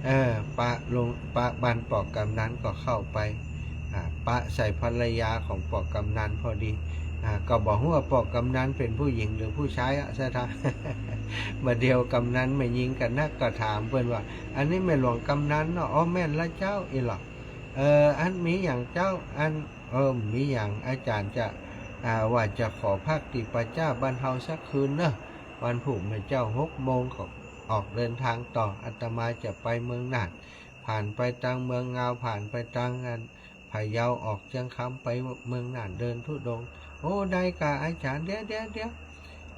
เออ ปะลง ปะบ้านป้อกำนันก็เข้าไป อ่า ปะใส่ภรรยาของป้อกำนันพอดี อ่า ก็บ่ฮู้ว่าป้อกำนันเป๋นผู้หญิงหรือผู้ชายอะศรัทธา บ่าเดี่ยวกำนันแม่ญิงก็นัก ก็ถามเปิ้นว่า อันนี้แม่หลวงกำนันเนาะ อ๋อ แม่นละเจ้า อี่หละ เออ อันมีหยังเจ้า อัน เออ มีหยัง อาจ๋ารย์จะ อ่า ว่าจะขอพักตี้ป่าจ๊าบ้านเฮาสักคืนเนาะ วันพูกแม่เจ้าหกโมงก็ออกเดินทางต่อ อาตมาจะไปเมืองน่าน ผ่านไปตางเมืองงาว ผ่านไปตางอันพะเยา ออกเจียงคำไปเมืองน่าน เดินธุดงค์ โอ้ ได้ก่าอาจ๋ารย์ เดี๋ยว เดี๋ยว เดี๋ยว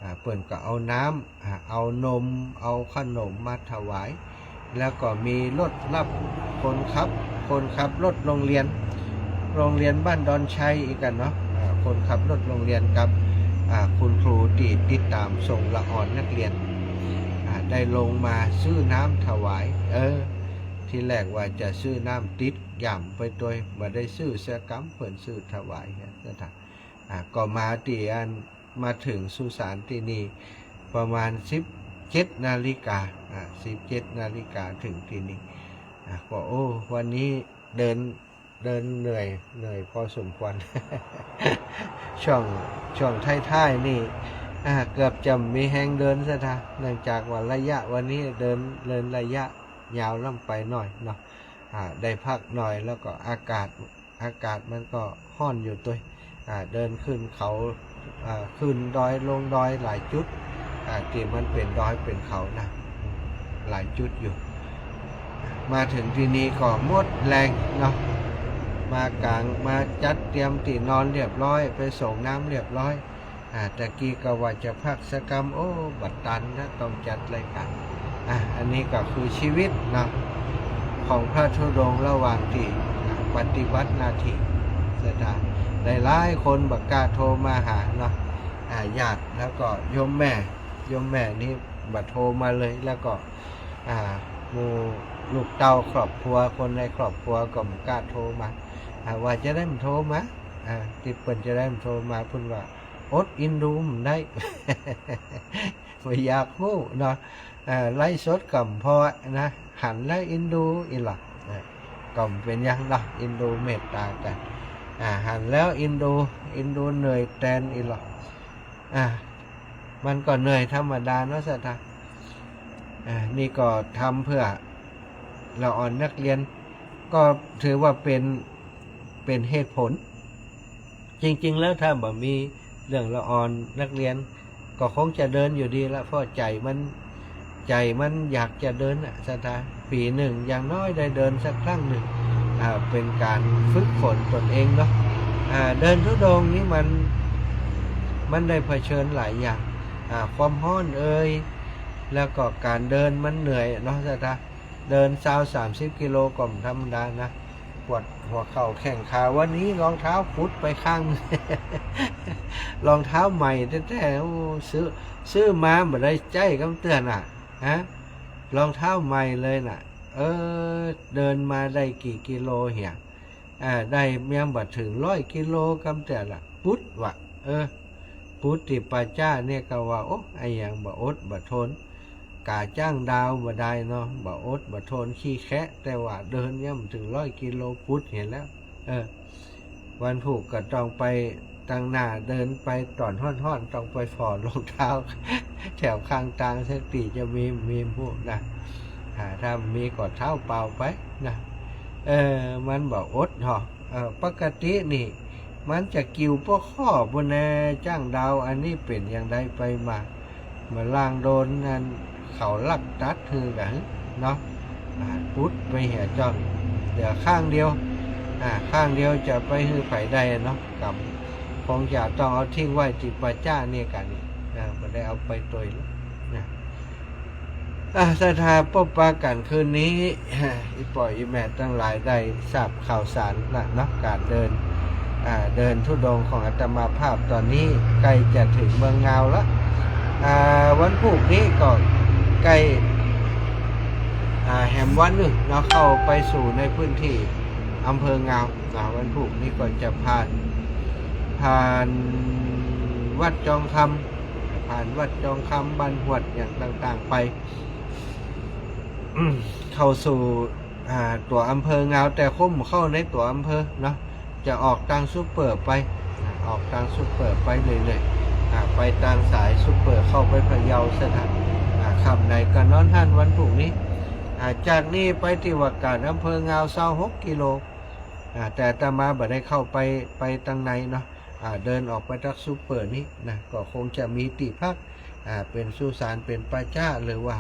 อ่า เปิ้นก็เอาน้ำ อ่า เอานม เอาขนมมาถวาย แล้วก็มีรถรับคนขับ คนขับรถโรงเรียน โรงเรียนบ้านดอนชัยอีกกั๋นเนาะ อ่า คนขับรถโรงเรียนกับ อ่า คุณครูตี้ติดต๋ามส่งละอ่อนนักเรียน อ่า ได้ลงมาซื้อน้ำถวาย เออ ทีแรกว่าจะซื้อน้ำติ๊ดหย่ำไปตวย บ่ได้ซื้อเสียกำ เปิ้นซื้อถวายเนี่ย อ่า ก็มาตี้อัน มาเถิงสุสานตี้นี่ประมาณสิบเจ็ดนาฬิกา อ่า สิบเจ็ดนาฬิกาเถิงตี้นี่ อ่า ก็ โอ้ วันนี้เดิน เดินเหนื่อย เหนื่อยพอสมควร ช่วง ช่วงท้ายๆ นี่ อ่า เกือบจะบ่มีแฮงเดินซะทะ เนื่องจากว่าระยะวันนี้เดิน เดินระยะยาวล้ำไปหน่อยเนาะ อ่า ได้พักหน่อย แล้วก็อากาศ อากาศมันก็ฮ้อนอยู่ตวย อ่า เดินขึ้นเขา อ่า ขึ้นดอยลงดอยหลายจุด อ่า ตี้มันเป๋นดอยเป๋นเขานะ หลายจุดอยู่ มาเถิงตี้นี่ก็หมดแฮงเนาะ มากาง มาจัดเตรียมตี้นอนเรียบร้อย ไปส่งน้ำเรียบร้อย อ่า ตะกี้ก็ว่าจะพักสักกำ โอ้ บ่ตันนะ ต้องจัดรายก๋าน อ่ะ อันนี้ก็คือชีวิตเนาะ ของพระธุดงค์ระหว่างตี้ อ่า ปฏิบัติหน้าตี้ ศรัทธา หลายๆ คนบ่กล้าโทรมาหาเนาะ อ่า ญาติ แล้วก็โยมแม่ โยมแม่นี่บ่โทรมาเลย แล้วก็ อ่า หมู่ลูกเต้าครอบครัว คนในครอบครัวก็บ่กล้าโทรมา อ่า ว่าจะได้บ่โทรมา อ่า ตี้เปิ้นจะได้บ่โทรมา เปิ้นว่าอดอินดูบ่ได้ บ่อยากฮู้เนาะ อ่า ไลฟ์สดก็บ่พอนะ หันแล้วอินดูอี้ล่ะ อ่า ก็บ่เป๋นหยังเนาะ อินดูเมตต๋ากั๋น อ่า หันแล้วอินดู อินดูเหนื่อยแตนอี้ล่ะ อ่า มันก็เหนื่อยธรรมดาเนาะศรัทธา อ่า นี่ก็ทำเปื้อละอ่อนนักเรียน ก็ถือว่าเป๋น เป๋นเหตุผล จริงๆ แล้วถ้าบ่มีเรื่องละอ่อนนักเรียน ก็คงจะเดินอยู่ดีละ เพราะใจ๋มัน ใจ๋มันอยากจะเดินน่ะศรัทธา ปี๋นึ่งอย่างน้อยได้เดินสักครั้งนึ่ง อ่า เป๋นก๋านฝึกฝนตนเองเนาะ อ่า เดินธุดงค์นี่มัน มันได้เผชิญหลายอย่าง อ่า ความฮ้อนเอย แล้วก็ก๋านเดินมันเหนื่อยเนาะศรัทธา เดินซาวสามสิบกิโลก็บ่ธรรมดานะ ปวดหัวเข่าแข้งขา วันนี้รองเท้าปุดไปข้าง รองเท้าใหม่แต๊ๆ โอ้ ซื้อ ซื้อมาบ่ได้ใจ๊กำเตื้อน่ะ ฮะ รองเท้าใหม่เลยน่ะ เออ เดินมาได้กี่กิโลเหีย อ่า ได้ยังบ่เถิงร้อยกิโลกำเตื้อละ ปุดว่ะ เออ ปุดตี้ป่าจ๊าเนี่ยก็ว่า โอ้ อะหยังบ่อดบ่ทน ก๋าจ้างดาวบ่ได้เนาะ บ่อดบ่ทน ขี้แคะ แต่ว่าเดินยังบ่เถิงร้อยกิโล ปุดหั้นแล้ว เออ วันพูกก็ต้องไป ตังหน้าเดินไปต๋อนฮ้อนๆ ต้องไปผ่อรองเท้า แถวข้างตางสักตี้จะมี มีบ่ฮู้นะ อ่า ถ้ามีก็เท้าเปล่าไปนะ เออ มันบ่อดหรอ เออ ปกตินี่ มันจะกิ่วป้อข้อปู้นแน่ จ้างดาว อันนี้เป๋นอย่างใดไปมา บ่าลางโดนอันเขาลักตัดหื้อกั๋นเนาะ อ่า ปุดไปเหียจ้อน เหลือข้างเดียว อ่า ข้างเดียวจะไปหื้อใผได้เนาะ ก็คงจะต้องเอาทิ้งไว้ตี้ป่าจ๊าเนี่ยกั๋น อ่า บ่ได้เอาไปตวยแล้วนะ อ่ะ ศรัทธา ปบปะกั๋นคืนนี้ อ่ะ อี่ป้ออี่แม่ตังหลายได้ทราบข่าวสารละเนาะ ก๋านเดิน อ่า เดินธุดงค์ของอาตมาภาพต๋อนนี้ใก้จะเถิงเมืองงาวละ อ่า วันพูกนี้ก็ใก้ อ่า แหมวันนึ่งเนาะ เข้าไปสู่ในพื้นตี้อำเภองาว อ่า วันพูกนี้ก็จะผ่าน ผ่านวัดจองคำ ผ่านวัดจองคำ บ้านฮวดอย่างต่างๆ ไป เข้าสู่ อ่า ตั๋วอำเภองาว แต่คงบ่เข้าในตั๋วอำเภอเนาะ จะออกตางซูเปอร์ไป อ่า ออกตางซูเปอร์ไปเรื่อยๆ อ่า ไปตางสายซูเปอร์เข้าไปพะเยาเสียนะ อ่า ค่ำใดก็นอนหั้นวันพูกนี้ อ่า จากนี่ไปตี้ว่าก๋านอำเภองาวซาวหกกิโล อ่า แต่อาตมาบ่ได้เข้าไป ไปตางในเนาะ อ่า เดินออกไปจากซูเปอร์นี้นะ ก็คงจะมีตี้พัก อ่า เป๋นสุสาน เป๋นป่าจ๊า หรือว่า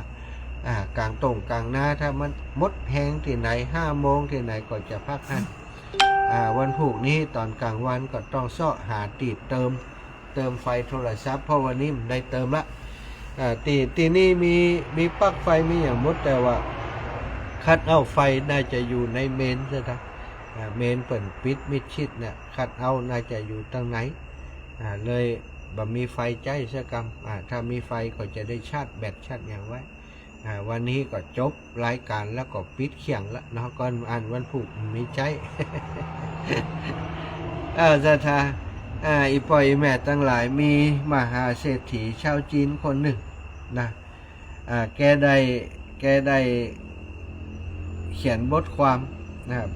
อ่า ก๋างต้งก๋างนา ถ้ามันหมดแฮงตี้ไหน ห้าโมงตี้ไหนก็จะพักหั้น อ่า วันพูกนี้ต๋อนก๋างวันก็ต้องเซาะหาตี้เติม เติมไฟโทรศัพท์ เพราะวันนี้บ่ได้เติมละ อ่า ตี้ ตี้นี่มี มีปลั๊กไฟ มีหยังหมด แต่ว่าคัทเอาท์ไฟน่าจะอยู่ในเมนเสียนะ อ่า เมนเปิ้นปิดมิดชิดเนี่ย คัทเอาท์น่าจะอยู่ตางใน อ่า เลยบ่มีไฟใจ๊สักกำ อ่า ถ้ามีไฟก็จะได้ชาร์จแบตชาร์จหยังไว้ อ่า วันนี้ก็จบรายก๋านแล้วก็ปิดเคี่ยงละเนาะ ก่อนอันวันพูกมีใจ๊ เออ ศรัทธา อ่า อี่ป้ออี่แม่ตังหลาย มีมหาเศรษฐีชาวจีนคนนึ่งนะ อ่า แกได้ แกได้เขียนบทความนะครับ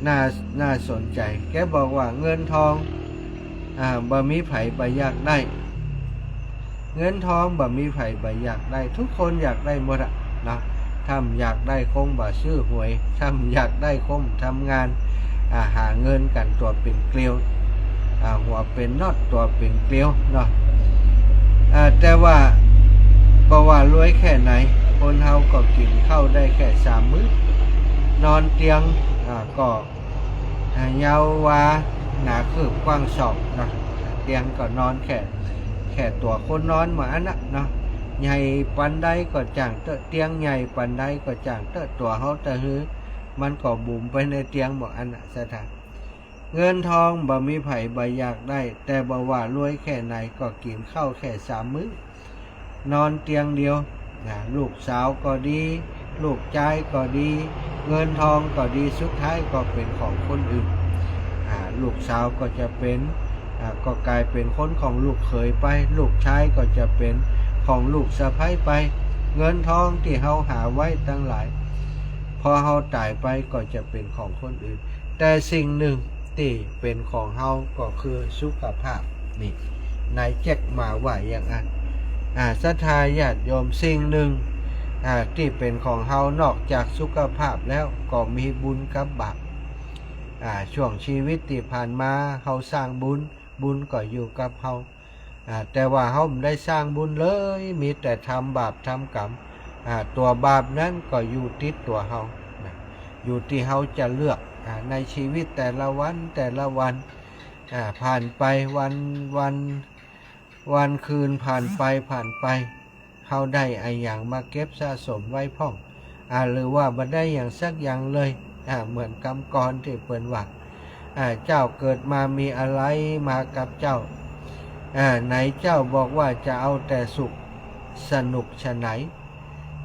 น่า น่าสนใจ๋ แกบอกว่าเงินทอง อ่า บ่มีใผบ่อยากได้ เงินทองบ่มีใผบ่อยากได้ ทุกคนอยากได้หมดอะเนาะ ถ้าบ่อยากได้คงบ่ซื้อหวย ถ้าบ่อยากได้คงบ่ทำงาน อ่า หาเงินกั๋นตั๋วเป๋นเกลียว อ่า หัวเป๋นน็อตตั๋วเป๋นเกลียวเนาะ อ่า แต่ว่าบ่ว่ารวยแค่ไหน คนเฮาก็กิ๋นข้าวได้แค่สามมื้อ นอนเตียง อ่า ก็ อ่า ยาววา หนาคืบกว้างศอกเนาะ เตียงก็นอนแค่ แค่ตั๋วคนนอนเหมือนอั้นนะเนาะ ใหญ่ปานใดก็จ้างเต๊อะ เตียงใหญ่ปานใดก็จ้างเต๊อะ ตั๋วเฮาตะหือ มันก็บุ๋มไปในเตียงเหมือนอั้นนะ ศรัทธา เงินทองบ่มีใผบ่อยากได้ แต่บ่ว่ารวยแค่ไหนก็กิ๋นข้าวแค่สามมื้อ นอนเตียงเดียวนะ ลูกสาวก็ดี ลูกจายก็ดี เงินทองก็ดี สุดท้ายก็เป๋นของคนอื่น อ่า ลูกสาวก็จะเป๋น อ่า ก็ก๋ายเป๋นคนของลูกเขยไป ลูกจายก็จะเป๋นของลูกสะใภ้ไป เงินทองตี้เฮาหาไว้ตังหลาย พอเฮาต๋ายไปก็จะเป๋นของคนอื่น แต่สิ่งนึ่งตี้เป๋นของเฮาก็คือสุขภาพ นี่ นายแจ็คหม่าว่าอย่างอั้น อ่า ศรัทธาญาติโยม สิ่งนึ่ง อ่า ตี้เป๋นของเฮานอกจากสุขภาพแล้วก็มีบุญกับบาป อ่า ช่วงชีวิตตี้ผ่านมาเฮาสร้างบุญ บุญก็อยู่กับเฮา อ่า แต่ว่าเฮาบ่ได้สร้างบุญเลย มีแต่ทำบาปทำกรรม อ่า ตั๋วบาปนั้นก็อยู่ติดตั๋วเฮานะ อยู่ตี้เฮาจะเลือก อ่า ในชีวิตแต่ละวันแต่ละวัน อ่า ผ่านไปวัน วัน วันคืนผ่านไปผ่านไป เฮาได้อะหยังมาเก็บสะสมไว้พ่อง อ่า หรือว่าบ่ได้หยังสักอย่างเลย อ่า เหมือนกำกรตี้เปิ้นว่า อ่า เจ้าเกิดมามีอะไรมากับเจ้า อ่า ไหนเจ้าบอกว่าจะเอาแต่สุขสนุกฉะไหน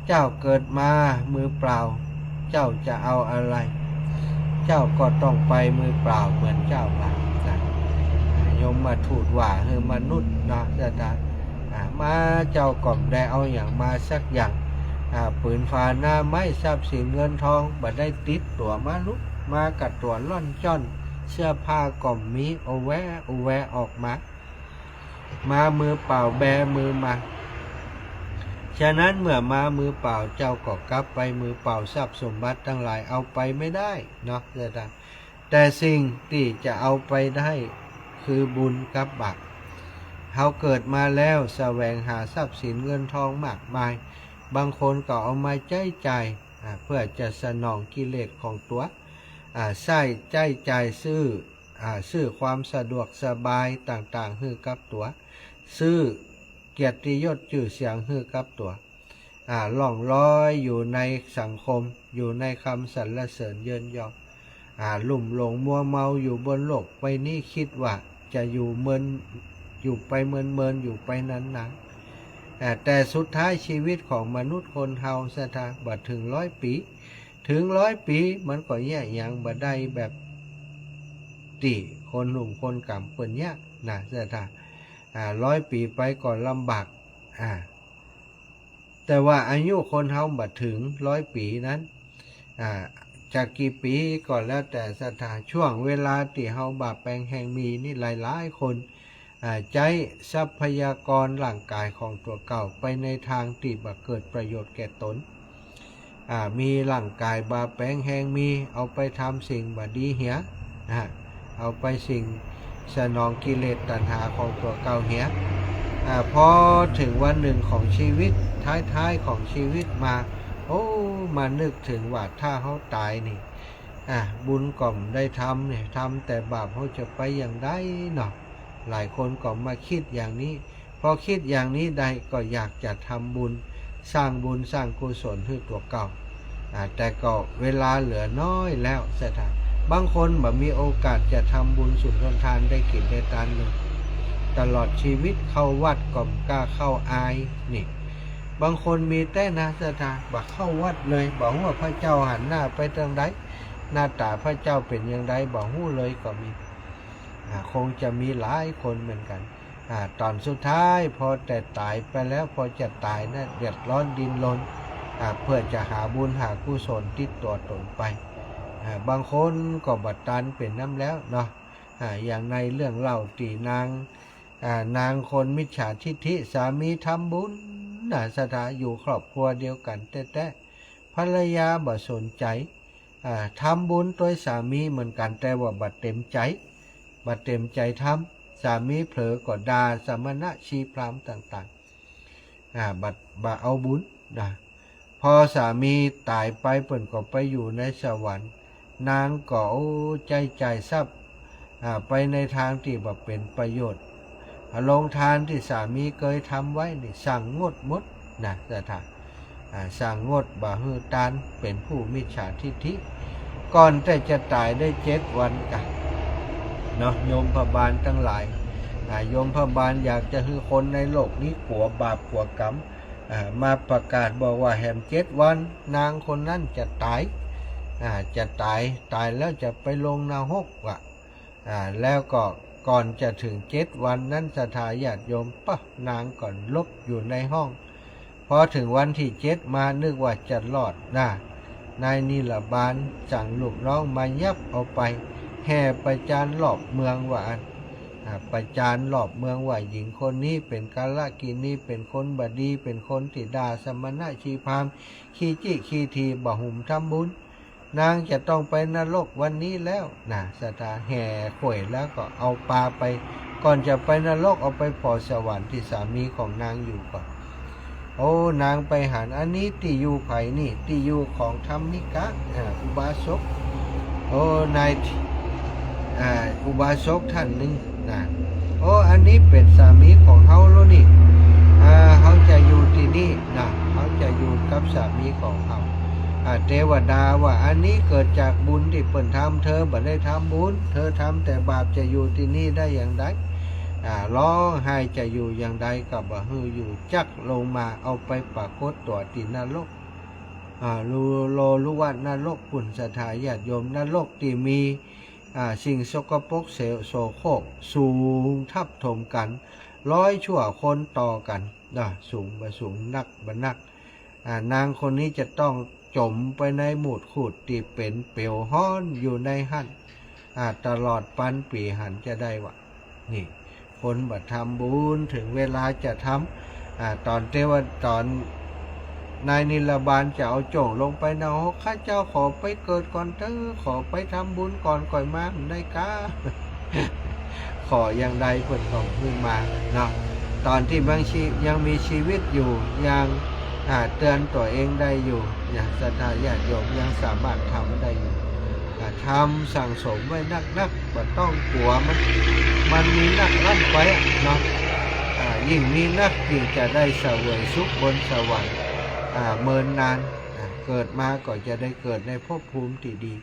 เจ้าเกิดมามือเปล่า เจ้าจะเอาอะไร เจ้าก็ต้องไปมือเปล่าเหมือนเจ้าว่านะ ยมทูตว่าหื้อมนุษย์เนาะ ศรัทธา อ่า มาเจ้าก็บ่ได้เอาหยังมาสักอย่าง อ่า ปืนผาหน้าไม้ทรัพย์สินเงินทองบ่ได้ติดตั๋วมาลุก มากับตั๋วล่อนจ้อน เสื้อผ้าก็บ่มี โอแวะ โอแวะออกมา มามือเปล่าแบมือมา ฉะนั้นเมื่อมามือเปล่าเจ้าก็กลับไปมือเปล่า ทรัพย์สมบัติตังหลายเอาไปไม่ได้เนาะ ศรัทธา แต่สิ่งตี้จะเอาไปได้คือบุญกับบาป เฮาเกิดมาแล้วแสวงหาทรัพย์สินเงินทองมากมาย บางคนก็เอามาใจ๊จ่าย อ่า เพื่อจะสนองกิเลสของตั๋ว อ่า ใจ๊ ใจ๊จ่ายซื้อ อ่า ซื้อความสะดวกสบายต่างๆ หื้อกับตั๋ว ซื้อเกียรติยศจื้อเสียงหื้อกับตั๋ว อ่า ล่องลอยอยู่ในสังคม อยู่ในคำสรรเสริญเยินยอ อ่า ลุ่มหลงมัวเมาอยู่บนโลกใบนี้ กึ๊ดว่าจะอยู่เมิน อยู่ไปเมินๆ อยู่ไปนานๆ อ่า แต่สุดท้ายชีวิตของมนุษย์คนเฮา ศรัทธา บ่เถิงร้อยปี๋ เถิงร้อยปี๋มันก็เยียะหยังบ่ได้แบบตี้คนหนุ่มคนก๋ำเปิ้นเยียะนะ ศรัทธา อ่า ร้อยปี๋ไปก็ลำบาก อ่า แต่ว่าอายุคนเฮาบ่เถิงร้อยปี๋นั้น อ่า จะกี่ปี๋ก็แล้วแต่ ศรัทธา ช่วงเวลาตี้เฮาบ่าแป๋งแฮงมีนี่ หลายๆ คน อ่า ใจ๊ทรัพยากรร่างก๋ายของตั๋วเก่าไปในตางตี้บ่เกิดประโยชน์แก่ต๋น อ่า มีร่างก๋ายบ่าแป๋งแฮงมี เอาไปทำสิ่งบ่ดีเหีย อ่า เอาไปสิ่งสนองกิเลสตัณหาของตั๋วเก่าเหีย อ่า พอเถิงวันนึ่งของชีวิต ท้ายๆ ของชีวิตมา โอ้ มานึกเถิงว่าถ้าเฮาต๋ายนี่ อ่า บุญก็บ่ได้ทำนี่ ทำแต่บาป เฮาจะไปอย่างใดเนาะ หลายคนก็มากึ๊ดอย่างนี้ พอกึ๊ดอย่างนี้ได้ก็อยากจะทำบุญ สร้างบุญสร้างกุศลหื้อตั๋วเก่า อ่า แต่ก็เวลาเหลือน้อยแล้ว ศรัทธา บางคนบ่มีโอกาสจะทำบุญสุนทรทานได้กิ๋นได้ตานเลย ตลอดชีวิตเข้าวัดก็บ่กล้าเข้า อาย นี่ บางคนมีแต๊นะ ศรัทธา บ่เข้าวัดเลย บ่ฮู้ว่าพระเจ้าหันหน้าไปตางใด หน้าต๋าพระเจ้าเป๋นอย่างใด บ่ฮู้เลยก็มี อ่า คงจะมีหลายคนเหมือนกั๋น อ่า ต๋อนสุดท้ายพอแต่ต๋ายไปแล้ว พอจะต๋ายนะ เดือดร้อนดิ้นรน อ่า เพื่อจะหาบุญหากุศลติดตั๋วต๋นไป อ่า บางคนก็บ่ตันเป๋นน้ำแล้วเนาะ อ่า อย่างในเรื่องเล่าตี้นาง อ่า นางคนมิจฉาทิฏฐิ สามีทำบุญนะ ศรัทธา อยู่ครอบครัวเดียวกั๋นแต๊ๆ ภรรยาบ่สนใจ๋ อ่า ทำบุญตวยสามีเหมือนกั๋น แต่ว่าบ่เต็มใจ๋ บ่เต็มใจ๋ทำ สามีเผลอก็ด่าสมณะชีพราหมณ์ต่างๆ อ่า บ่ บ่เอาบุญนะ พอสามีต๋ายไปเปิ้นก็ไปอยู่ในสวรรค์ นางก็ โอ้ ใจ๊จ่ายทรัพย์ อ่า ไปในตางตี้บ่เป๋นประโยชน์ อ่า โฮงตานตี้สามีเกยทำไว้นี่สั่งงดหมดนะ ศรัทธา อ่า สั่งงดบ่หื้อตาน เป๋นผู้มิจฉาทิฏฐิ ก่อนแต่จะต๋ายได้เจ็ดวันก่ะเนาะ ยมบาลตังหลาย อ่า ยมบาลอยากจะหื้อคนในโลกนี้กั๋วบาปกั๋วกรรม อ่า มาประกาศบอกว่าแหมเจ็ดวันนางคนนั้นจะต๋าย อ่า จะต๋าย ต๋ายแล้วจะไปลงนรกว่ะ อ่า แล้วก็ก่อนจะเถิงเจ็ดวันนั้น ศรัทธาญาติโยม ปะ นางก็หลบอยู่ในห้อง พอเถิงวันตี้เจ็ดมานึกว่าจะรอดนะ นายนิรบาลสั่งลูกน้องมายับเอาไป แห่ประจานรอบเมืองว่าอั้น อ่า ประจานรอบเมืองว่าหญิงคนนี้เป๋นกัลกิณี เป๋นคนบ่ดี เป๋นคนตี้ด่าสมณะชีพราหมณ์ ขี้จี้ขี้ถีบ บ่หุมทำบุญ นางจะต้องไปนรกวันนี้แล้วนะ ศรัทธา แห่ข่วยแล้วก็เอาปาไป ก่อนจะไปนรกเอาไปผ่อสวรรค์ตี้สามีของนางอยู่ก่อน โอ้ นางไปหัน อันนี้ตี้อยู่ใผนี่ ตี้อยู่ของธรรมิกะ อ่า อุบาสก โอ้ นาย อ่า อุบาสกต้านนึ่งนะ โอ้ อันนี้เป๋นสามีของเฮาแล้วนี่ อ่า เฮาจะอยู่ตี้นี่นะ เฮาจะอยู่กับสามีของเฮา อ่า เตวดาว่า อันนี้เกิดจากบุญตี้เปิ้นทำ เธอบ่ได้ทำบุญ เธอทำแต่บาป จะอยู่ตี้นี่ได้อย่างใด อ่า ฮ้องไห้ จะอยู่อย่างใดก็บ่หื้ออยู่ จักลงมาเอาไปปรากฏตั๋วตี้นรก อ่า ลุ โลลุวะนรกปุ้น ศรัทธาญาติโยม นรกตี้มี อ่า สิ่งสกปรกโสโครกสูงทับถมกั๋น ร้อยชั่วคนต่อกั๋นนะ สูงบ่สูง นักบ่นัก อ่า นางคนนี้จะต้องจ๋มไปในมูดคูดตี้เป๋นเปลวฮ้อนอยู่ในหั้น อ่า ตลอดปันปี๋หันจะได้วะ นี่ คนบ่ทำบุญ เถิงเวลาจะทำ อ่า ต๋อนเตวะ ต๋อนนายนิรบาลจะเอาโจ้งลงไปนรก ข้าเจ้าขอไปเกิดก่อนเต๊อะ ขอไปทำบุญก่อนก่อยมา บ่ได้กา ขออย่างใดเปิ้นก็หื้อมาเนาะ ต๋อนตี้ยังชี ยังมีชีวิตอยู่ ยัง อ่า เตือนตั๋วเองได้อยู่ ยัง ศรัทธาญาติโยม ยังสามารถทำได้อยู่ อ่า ทำสั่งสมไว้นักๆ บ่ต้องกั๋วมัน มันมีนักล้ำไปอะเนาะ อ่า ยิ่งมีนัก ยิ่งจะได้เสวยสุขบนสวรรค์ อ่า เมินนาน อ่า เกิดมาก็จะได้เกิดในภพภูมิตี้ดี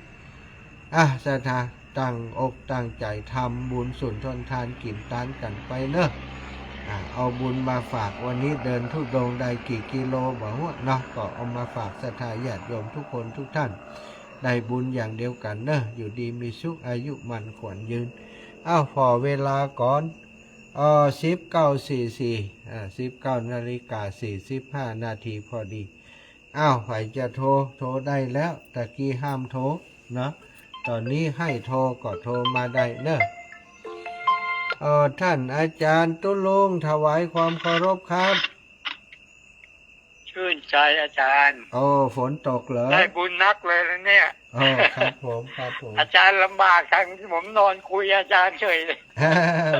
อ่ะ ศรัทธา ตั้งอกตั้งใจ๋ทำบุญสุนทรทานกิ๋นตานกั๋นไปเนาะ อ่ะ เอาบุญมาฝาก วันนี้เดินธุดงค์ได้กี่กิโลบ่ฮู้เนาะ ก็เอามาฝากศรัทธาญาติโยมทุกคนทุกท่าน ได้บุญอย่างเดียวกั๋นเนาะ อยู่ดีมีสุข อายุมั่นขวัญยืน เอ้า ผ่อเวลาก่อน เอ่อ สิบเก้าสี่สี่ อ่า สิบเก้านาฬิกาสี่สิบห้านาทีพอดี อ้าว ใผจะโทร โทรได้แล้ว ตะกี้ห้ามโทรเนาะ ต๋อนนี้ให้โทรก็โทรมาได้เนาะ เอ่อ ท่านอาจารย์ตุ๊ลุง ถวายความเคารพครับ ชื่นใจอาจารย์ โอ้ ฝนตกเหรอ ได้บุญนักเลยนะเนี่ย โอ้ ครับผม ครับผม อาจารย์ลำบากจัง ที่ผมนอนคุยอาจารย์เฉยเลย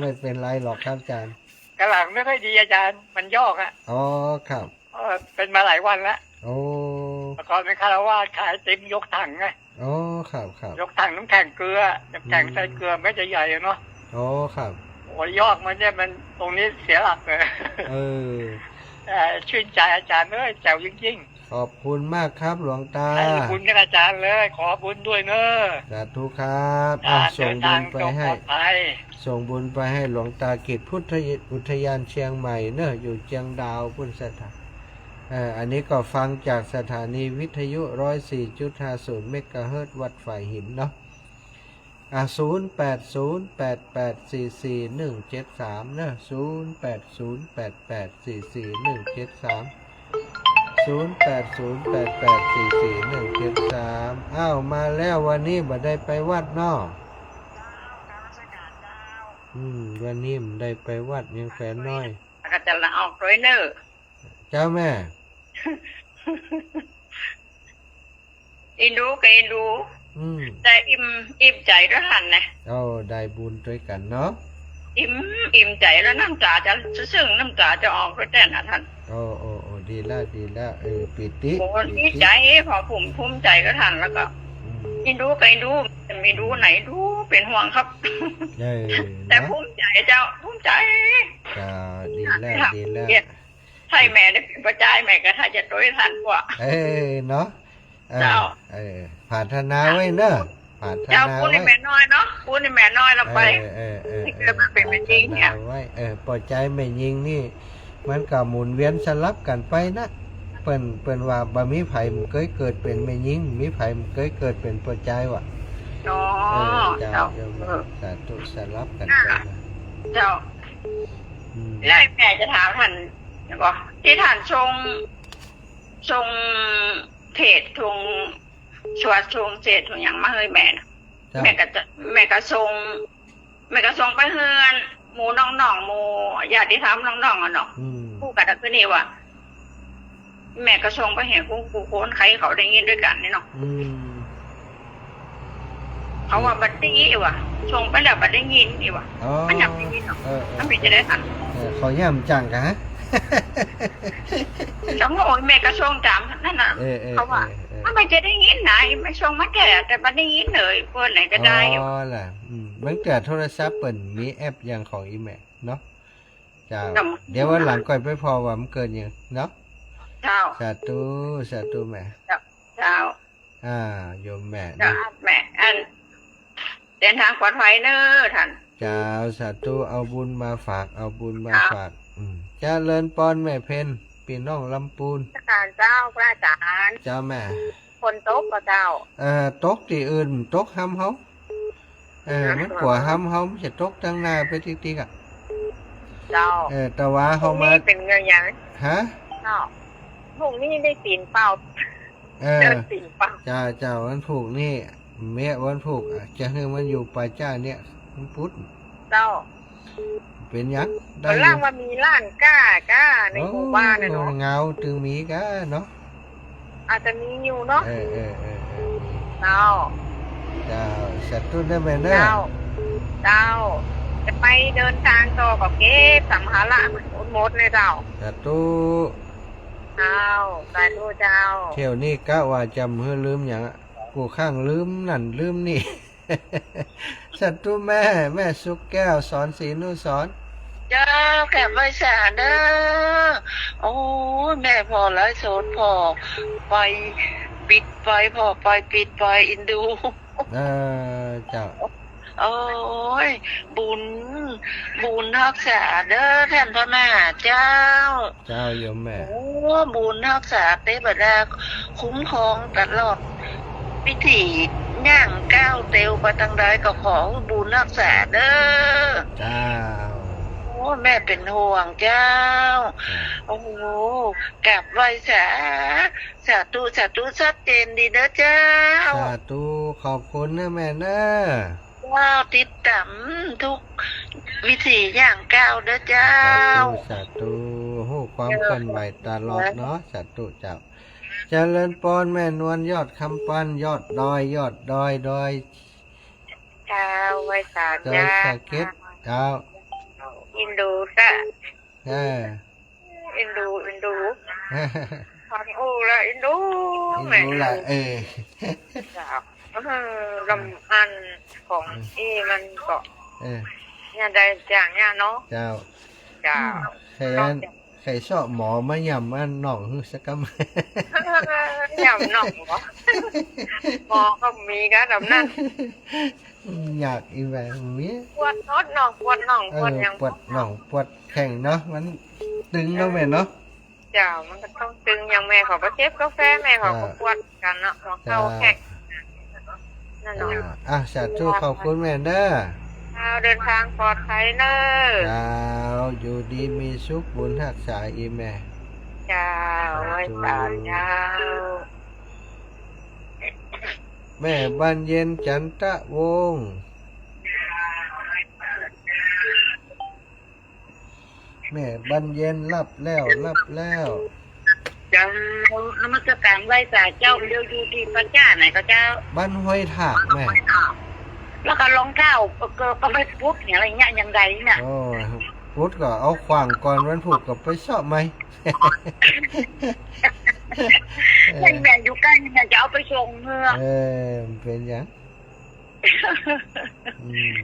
ไม่เป็นไรหรอกครับอาจารย์ กำลังไม่ค่อยดีอาจารย์ มันยอกอะ อ๋อ ครับ เออ เป็นมาหลายวันละ โอ้ แต่ก่อนเป็นฆราวาสขายไอติมยกถังไง อ๋อ ครับ ครับ ยกถังน้ำแข็งเกลือ น้ำแข็ง อืม ใส่เกลือเม็ดใหญ่ๆอะเนาะ อ๋อ ครับ หัวยอกมันเนี่ยมันตรงนี้เสียหลักเลย เออ เอ่อ ชื่นใจอาจารย์เอ้ย แจ๋วจริงๆ ขอบคุณมากครับหลวงตา ให้บุญกับอาจารย์เลย ขอบุญด้วยเนอะ สาธุครับ อาจารย์ อ่ะ ส่งบุญไปให้ เดินทางปลอดภัย ส่งบุญไปให้หลวงตากิจพุทธอุทยานเชียงใหม่เนอะ อยู่เชียงดาวปุ้นศรัทธา เอ่อ อันนี้ก็ฟังจากสถานีวิทยุ ร้อยสี่จุดห้าศูนย์เมกะเฮิรตซ์ วัดฝายหินเนาะ อ่ะ ศูนย์แปดศูนย์แปดแปดสี่สี่หนึ่งเจ็ดสาม เนอะ ศูนย์แปดศูนย์แปดแปดสี่สี่หนึ่งเจ็ดสาม ศูนย์แปดศูนย์แปดแปดสี่สี่หนึ่งเจ็ดสาม อ้าว มาแล้ว วันนี้บ่ได้ไปวัดเนาะ อืม วันนี้บ่ได้ไปวัด ยังแขวนน้อย ก็จะละออกโดยเน่อ เจ้าแม่ อินดูก็อินดู อืม แต่อิ่ม อิ่มใจ๋ตวยหั้นนะ โอ้ ได้บุญตวยกั๋นเนาะ อิ่ม อิ่มใจ๋แล้ว น้ำต๋าจะซึ่ง น้ำต๋าจะออกตวยแต๊น่ะต้าน โอ้ โอ้ โอ้ ดีแล้ว ดีแล้ว เออ ปีติ โอ้ ปีติ ดีใจ๋ พอภูมิ ภูมิใจ๋กับต้านแล้วก็ อืม อินดูก็อินดู จะไม่ดูไหนดู เป๋นห่วงครับ เออ แต่ เนาะ ภูมิใจ๋เจ้า ภูมิใจ๋ เจ้า ดีแล้ว ดีแล้ว ใจ้แม่ได้เป๋นป้อจาย แม่ก็ถ้าจะตวยต้านกว่า เออ เนาะ เออ เจ้า เออ ผาถนาไว้เน่อ ผาถนาไว้ เจ้า ปู๊นนี่แม่น้อยเนาะ ปู๊นนี่แม่น้อยละไป เออ เออ เออ นี่เกิดมาเป๋นแม่ญิงเนี่ย ผาถนาไว้ เออ ป้อจายแม่ญิงนี่ มันก็หมุนเวียนสลับกั๋นไปนะ เปิ้น เปิ้นว่าบ่มีใผบ่เกยเกิดเป๋นแม่ญิง มีใผบ่เกยเกิดเป๋นป้อจายว่ะ อ๋อ เออ เจ้า เจ้า โยม เออ สาธุ สลับกั๋นไปนะ เจ้า อืม แล้วแม่จะถามต้าน แล้วก็ตี้ต้านส่ง ส่งเทศน์ ส่งสวด ส่งเทศน์ ส่งหยังมาหื้อแม่น่ะ เจ้า แม่ก็จะ แม่ก็ส่ง แม่ก็ส่งไปเฮือนหมู่น้องๆ หมู่ญาติธรรมน้องๆ อะเนาะ อืม ฮู้กั๋นคืนนี้ว่า แม่ก็ส่งไปหื้อกู้ กู้คน ใค่เขาได้ยินตวยกั๋นนี่เนาะ อืม เขาว่าบ่ดีว่ะ ส่งไปแล้วบ่ได้ยินนี่ว่ะ อ๋อ มันอยากได้ยินเนาะ เออ เออ มันเป๋นจะได้ต้าน เออ เขาย่ำจังกะ แล้วโอ้ย แม่ก็ส่งต๋ามนั้นน่ะ เออ เออ เขาว่า เออ เออ มันเป๋นจะได้ยินไหน แม่ส่งมาแต๊ แต่บ่ได้ยินเลย เปิ้นไหนก็ได้อยู่ อ๋อ ล่ะ อืม บางเตื้อโทรศัพท์เปิ้นมีแอปหยังของอี่แม่เนาะ เจ้า เดี๋ยววันหลังก่อยไปผ่อว่ามันเกิดหยังเนาะ เจ้า สาธุ สาธุแม่ เจ้า เจ้า อ่า โยมแม่ เจ้า นะ แม่ อัน เดินทางปลอดภัยเน่อต้าน เจ้า สาธุ เอาบุญมาฝาก เอาบุญมาฝาก อืม เจริญปอนแม่เพ็ญ ปี้น้องลำปูน นมัสก๋านเจ้า พระอาจ๋ารย์ เจ้าแม่ ฝนตกบ่เจ้า เอ่อ ตกตี้อื่น ตกฮ่ำเฮา เออ มันกั๋วฮ่ำเฮา มันจะตกตังหน้าไปติ๊กๆ อะ เจ้า เออ แต่ว่าเฮามา พรุ่งนี้เป๋นไงยัง ฮะ เจ้า พรุ่งนี้ได้ศีลเปล่า เออ เดินศีลเปล่า เจ้า เจ้า วันพูกนี่ เมี้ยวันพูกอะ จะหื้อมันอยู่ป่าจ๊าเนี่ย มันปุ๊ด เจ้า เป๋นหยัง ได้อยู่ วันหลังว่ามีร้านก้า ก้าในหมู่บ้านน่ะเนาะ โอ้ เหงา ตึงมีก้าเนาะ อาจจะมีอยู่เนาะ เออ เออ เออ เออ เจ้า เจ้า สาธุเน่อแม่เน่อ เจ้า เจ้า จะไปเดินทางต่อก็เก็บสัมภาระหมดเลยเจ้า สาธุ เจ้า สาธุเจ้า เที่ยวนี้กะว่าจะบ่หื้อลืมหยังอะ กู้ข้างลืมนั่นลืมนี่ สาธุแม่ แม่สุขแก้ว สอนศรีนุสรณ์ เจ้า กราบไหว้สาเน่อ โอ้ย แม่ผ่อไลฟ์สด ผ่อไปปิดไป ผ่อไปปิดไป อินดู เออ เจ้า โอ้ย บุญ บุญฮักษาเน่อ ต้านพระมหาเจ้า เจ้าโยมแม่ โอ้ บุญฮักษาเตวดา คุ้มครองตลอด วิถีย่างก้าวเตียวไปตางใดก็ขอบุญฮักษาเน่อ เจ้า โอ้ แม่เป๋นห่วงเจ้า เจ้า โอ้โห กราบไหว้สา สาธุ สาธุ ชัดเจนดีเน่อเจ้า สาธุ ขอบคุณเน่อแม่เน่อ เจ้า ติดต๋ามกู้วิถีย่างก้าวเน่อเจ้า สาธุ สาธุ ฮู้ความเคลื่อนไหวตลอดเนาะ สาธุเจ้า เจริญปอนแม่นวล ยอดคำปัน ยอดดอย ยอดดอย ดอย เจ้า ไหว้สา ดอย เจ้า สะเก็ด เจ้า อินดูสะ เออ อินดู อินดู ฟังอู้แล้วอินดู อินดู แม่ ละ เออ เจ้า เออ ลำอันของ เออ อี้มันก็ เออ เนี่ยได้อย่างเนี้ยเนาะ เจ้า เจ้า ใครอัน ใครเซาะหมอมาหย่ำอันหนองหื้อสักกำ หย่ำหนองเหรอ หมอก็มีก็แบบนั้น อยากอีแบบนี้ ปวดหนอง ปวดหนอง เออ ปวดหยัง ปวดหนอง ปวดแข้งเนาะ มันตึงเนาะแม่เนาะ เจ้า มันก็ต้องตึง อย่างแม่เขาก็เจ็บกาแฟ แม่เขาก็ เจ้า ปวดกันเนาะ หัวเข่า เจ้า แข้ง นั่นเนาะ อ่า อ่ะ สาธุ ขอบคุณแม่เด้อ เจ้า เดินทางปลอดภัยเนอะ เจ้า อยู่ดีมีสุข บุญฮักษาอีแม่ เจ้า ไหว้สาเจ้า แม่บานเย็น จันทะวงศ์ แม่บานเย็น ฮับแล้ว ฮับแล้ว เจ้า นมัสการไหว้สาเจ้า เดี๋ยวอยู่ตี้ป่าจ๊าไหนก็เจ้า บ้านห้วยถากแม่ แล้วก็รองเท้า เออ ก็ ก็ไปปุ๊ดเนี่ย อะไรเงี้ย ยังไงเนี่ย โอ้ ปุ๊ดก็เอาขว้างก่อน วันพุธก็ไปเซาะใหม่ เออ แม่นอยู่ใก้นี่ แม่จะเอาไปส่งเฮือ เออ มันเป๋นหยัง อืม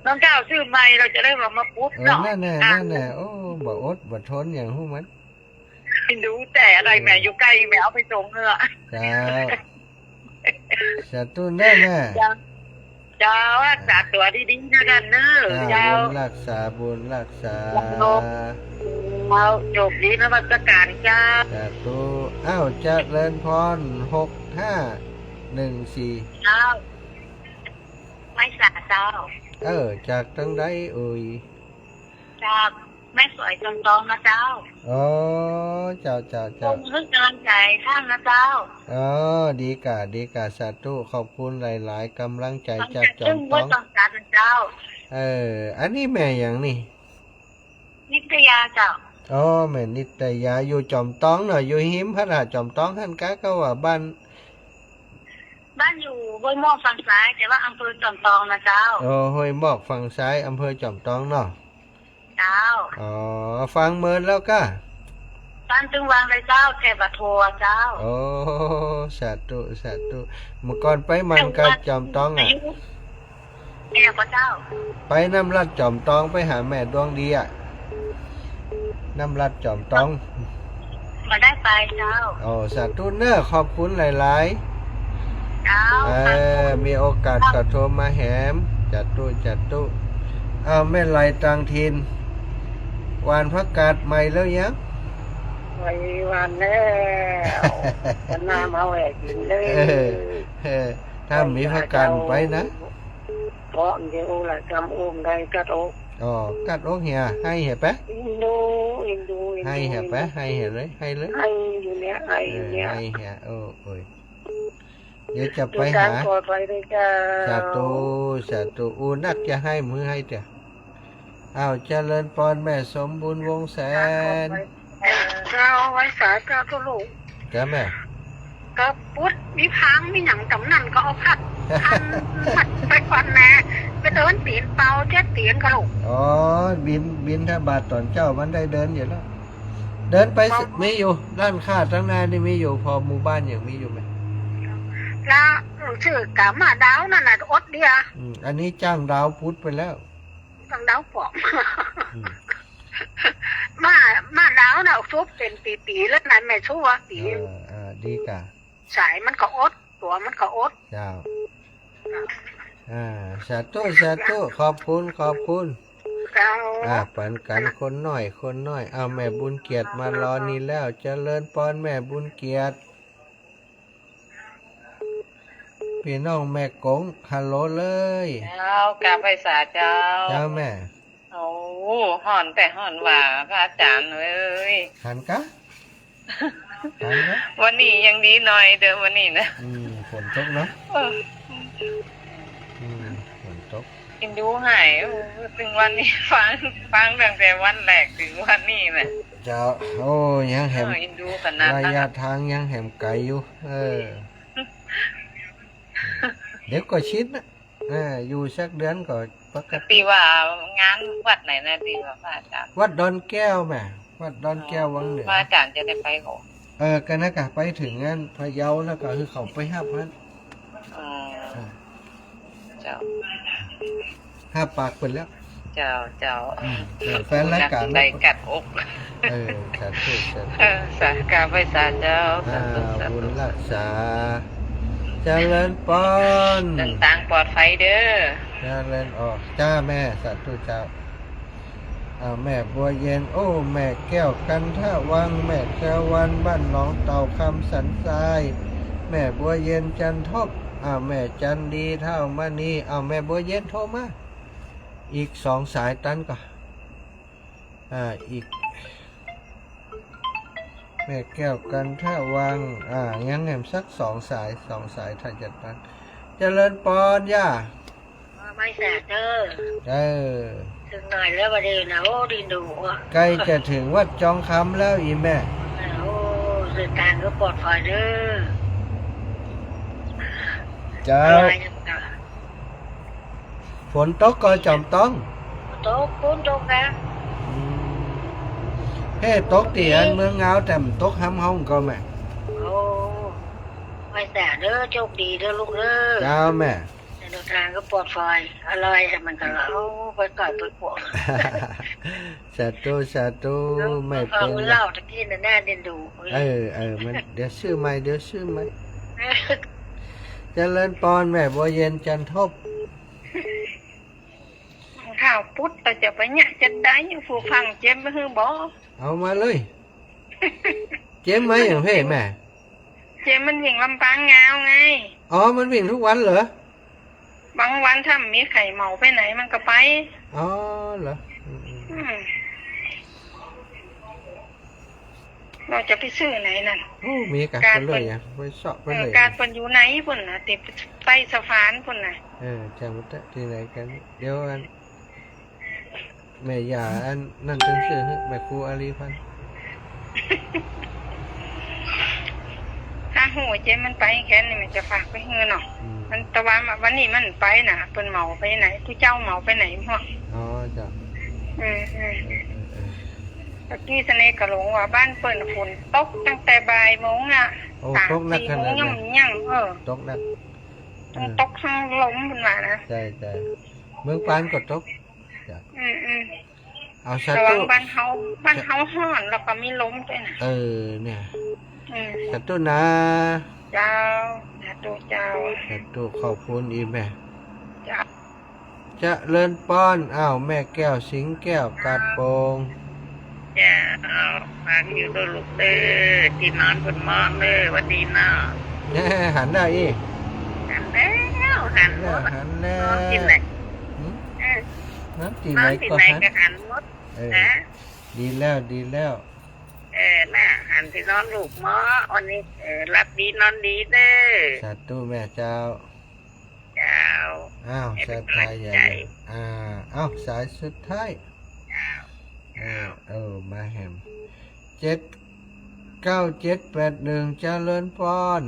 รองเท้าซื้อใหม่ เฮาจะได้ว่ามาปุ๊ด เออ เนาะ นั่นแหละ อ่ะ นั่นแหละ โอ้ บ่อดบ่ทนหยังฮู้มัน ดูแต่อะไร เออ แม่อยู่ใก้ แม่เอาไปส่งเฮือ เจ้า สาธุเน้อแม่ เจ้า เจ้า รักษาตั๋วดีๆ นะท่านเน้อ เจ้า เจ้า บุญรักษา บุญรักษา เจ้า โชคดี นมัสการเจ้า สาธุ อ้าว เจริญพร หกห้าหนึ่งสี่ เจ้า ไหว้สาเจ้า เออ จากตางใดเอ่ย จากแม่สวยจอมตองนะเจ้า อ๋อ เจ้า เจ้า เจ้า ส่งหื้อกำลังใจ๋ท่านนะเจ้า อ๋อ ดีก่า ดีก่า สาธุ ขอบคุณหลายๆ กำลังใจ๋จากจอมตอง กำลังใจ๋ ซึ่งว่าต้องการนะเจ้า เออ อันนี้แม่หยังนี่ นิตยาเจ้า อ๋อ แม่นิตยา อยู่จอมตองเนาะ อยู่ฮิมพระธาตุจอมตองหั้นกา ก็ว่าบ้าน บ้านอยู่ห้วยหมอกฝั่งซ้าย แต่ว่าอำเภอจอมตองนะเจ้า อ๋อ ห้วยหมอกฝั่งซ้าย อำเภอจอมตองเนาะ เจ้า อ๋อ ฟังเมินแล้วกา ฟังตึงวันเลยเจ้า แต่บ่โทรเจ้า โอ้ สาธุ สาธุ เมื่อก่อนไปหมั่นกาจอมตองอะ แม่ก็เจ้า ไปน้ำรัดจอมตอง ไปหาแม่ดวงดีอะ น้ำรัดจอมตอง บ่ได้ไปเจ้า โอ้ สาธุเน้อ ขอบคุณหลายๆ เจ้า เออ มีโอกาสก็โทรมาแหม สาธุ สาธุ เอาแม่ไลตางถิ่น หว่านผักกาดใหม่แล้วยัง ไว้หว่านแล้ว จะน้ำเอาแหวกกินเลย เออ เออ ถ้ามีผักกาดไปนะ เพราะเดี๋ยวละกำอุ้มได้กัดอก อ๋อ กัดอกเหีย ไห้เหียไป อินดู อินดู อินดู ไห้เหียไป ไห้เหียเลย ไห้เลย ไห้อยู่เนี่ย ไห้อยู่เนี่ย เออ ไห้เหีย โอ้ โอ้ย เดี๋ยวจะไปหา เดินทางปลอดภัยด้วยเจ้า สาธุ สาธุ อู้ นักจะไห้ หื้อไห้เตี้ย อ้าว เจริญปอนแม่สมบูรณ์ วงศ์แสน เจ้า ไหว้สาเจ้า เจ้าลูก เจ้าแม่ ก็ปุ๊ดมีพางมีหยังต๋ามนั้นก็เอาพัด พัน พัดไปก่อนแม่ ไปเดินตี๋นเปล่าเจ็ดตี๋นก็ลูก อ๋อ บิณ บิณฑบาตต๋อนเจ๊ามันได้เดินอยู่แล้ว เดินไปสิ มีอยู่ ร้านค้าตางหน้านี่มีอยู่ ผ่อหมู่บ้านยังมีอยู่แม่ ละ จื้อก๋าหม้าดาวนั่นน่ะ อดเดีย อืม อันนี้จ้างดาวปุ๊ดไปแล้ว ต้องเดาปอก อืม หม้า หม้าดาวน่ะ ซุบเป๋นปี๋ๆ แล้วนะแม่ ซัวปี๋ เออ เออ ดีก่า สายมันก็อด ตั๋วมันก็อด เจ้า อ่า สาธุ สาธุ ขอบคุณ ขอบคุณ เจ้า อ่า ปันกั๋นคนน้อย คนน้อย เอาแม่บุญเกียรติมารอนี่แล้ว เจริญปอนแม่บุญเกียรติ ปี้น้องแม่กง ฮัลโหลเลย เจ้า กราบไหว้สาเจ้า เจ้าแม่ โอ้ ฮ้อนแต๊ฮ้อนหว่า พระอาจ๋ารย์เอ้ย หันกา หันกา วันนี้ยังดีหน่อยเด้อ วันนี้นะ อืม ฝนตกเนาะ เออ อืม ฝนตก อินดูหาย โอ้ ตึงวันนี้ ฟัง ฟังตั้งแต่วันแรกเถิงวันนี้นะ เจ้า โอ้ ยังแหม เออ อินดูขนาดนั้น ระยะตางยังแหมไก๋อยู่ เออ เดี๋ยวก็ชินนะ เออ อยู่สักเดือนก็ปกติ ตี้ว่างานวัดไหนนะ ตี้ว่าพระอาจ๋ารย์ วัดดอนแก้วแม่ วัดดอนแก้ววังเหนือ พระอาจ๋ารย์จะได้ไปก่อ เออ ก็นั่นกะ ไปเถิงอันพะเยาแล้วก็หื้อเขาไปฮับหั้น อ๋อ เออ เจ้า ฮับปากเปิ้นแล้ว เจ้า เจ้า อืม เออ แฟนรายก๋าน ได้กัดอก เออ สาธุ สาธุ เออ สา กราบไหว้สาเจ้า สาธุ อ่า สาธุ บุญรักษา เจริญปอน เดินตางปลอดภัยเด้อ เจริญออก จ้าแม่ สาธุเจ้า อ่า แม่บัวเย็น โอ้ แม่แก้วกันทะวัง แม่แก้ววัน บ้านหนองเต่าคำสันทราย แม่บัวเย็นจันทบ อ่า แม่จันดีเฒ่ามณี อ่า แม่บัวเย็นโทรมา อีกสองสายตันก่อ อ่า อีก แม่แก้วกันทะวัง อ่า ยังแหมสักสองสาย สองสายถ้าจะตัน เจริญปอนย่า อ๋อ ไหว้สาเด้อ เออ เถิงไหนแล้วบ่าเดี่ยวนี้ โอ้ ดีหนูอะ ใก้จะเถิงวัดจองคำแล้วอีแม่ โอ้ เดินตางก็ปลอดภัยเด้อ เจ้า อะไรอย่างเงี้ย ฝนตกก่อจ๋อมต้อง ตก ฝนตกนะ อืม เฮ้ ตกตี้อันเมืองงาว แต่มันตกห้ำห้องก่อแม่ โอ้ ไหว้สาเด้อ โชคดีเด้อลูกเด้อ เจ้าแม่ เดินตางก็ปลอดภัย อะไรมันก็ โอ้ ไปต่อยไปปวด สาธุ สาธุ แม่เปิ้น เล่าตะกี้น่ะ น่าเอ็นดู เออ เออ มัน เดี๋ยวซื้อใหม่ เดี๋ยวซื้อใหม่ เจริญปอนแม่บัวเย็นจันทบ ข่าวปุ๊ด แต่จะไปเนี่ยจะได้อยู่ ผู้ฟังเจ๊มไปหื้อบ่ เอามาเลย เจ๊มมาอย่างเพ่แม่ เจ๊มมันวิ่งลำปางงาวไง อ๋อ มันวิ่งทุกวันเหรอ บางวันถ้ามีใผเหมาไปไหนมันก็ไป อ๋อ เหรอ อืม อืม อืม เฮาจะไปซื้อไหนนั่น โอ้ มีกาด กาดเปิ้น ไปเลยอะ ไปเซาะไป เออ เลย กาดเปิ้นอยู่ไหนปุ้นน่ะ ติดใต้สะพานปุ้นน่ะ เออ จังหวัดที่ไหนกัน เดี๋ยวอัน แม่ย่าอันนั่นเปิ้นซื้อหื้อ แม่ครูอารีพันธ์ ถ้าฮู้เจ๊มมันไปแค่นี้มันจะฝากไปหื้อเนาะ อืม มัน แต่ว่าวันนี้มันไปน่ะ เปิ้นเหมาไปไหน ผู้เจ้าเหมาไปไหนหมด อ๋อ เจ้า อืม อืม เออ เออ เออ ตะกี้เสน่ห์ก็หลงว่าบ้านเปิ้นฝนตกตั้งแต่บ่ายโมงอะ โอ้ สาม ตกหนัก สี่ ขนาดนั้น โมงยัง ยัง เออ ตกหนัก ทั้ง เออ ตกทั้งลมเปิ้นว่านะ ใช่ ใช่ เมืองปานก็ตก จ้ะ อืม อืม เอาสาธุ ระวังบ้านเฮา บ้านเฮาฮ้อนแล้วก็มีลมด้วยนะ เออ เนี่ย อืม สาธุนะ เจ้า สาธุเจ้า สาธุ ขอบคุณอีแม่ เจ้า เจริญปอน อ้าว แม่แก้ว สิงห์แก้ว กาดโป่ง เจ้า ฟังอยู่เด้อลูกเด้อ ตี้นอนบนหมอนเด้อ หวัดดีเนาะ แน่ หันได้อีก หันแล้ว หันหมด หันแล้ว นอนตี้ไหน หืม เออ นอนตี้ไหน นอนตี้ไหนก็หัน ก็หันหมด เออ นะ ดีแล้ว ดีแล้ว เออ น่ะ หันตี้นอนลูกหมอ วันนี้ เออ หลับดีนอนดีเด้อ สาธุแม่เจ้า เจ้า อ้าว ให้เป็นกำลังใจ สาธุใหญ่ อ่า อ้าว สายสุดท้าย เจ้า เออ เออ มาแหม เจ็ดเก้าเจ็ดแปดหนึ่ง เจริญปอน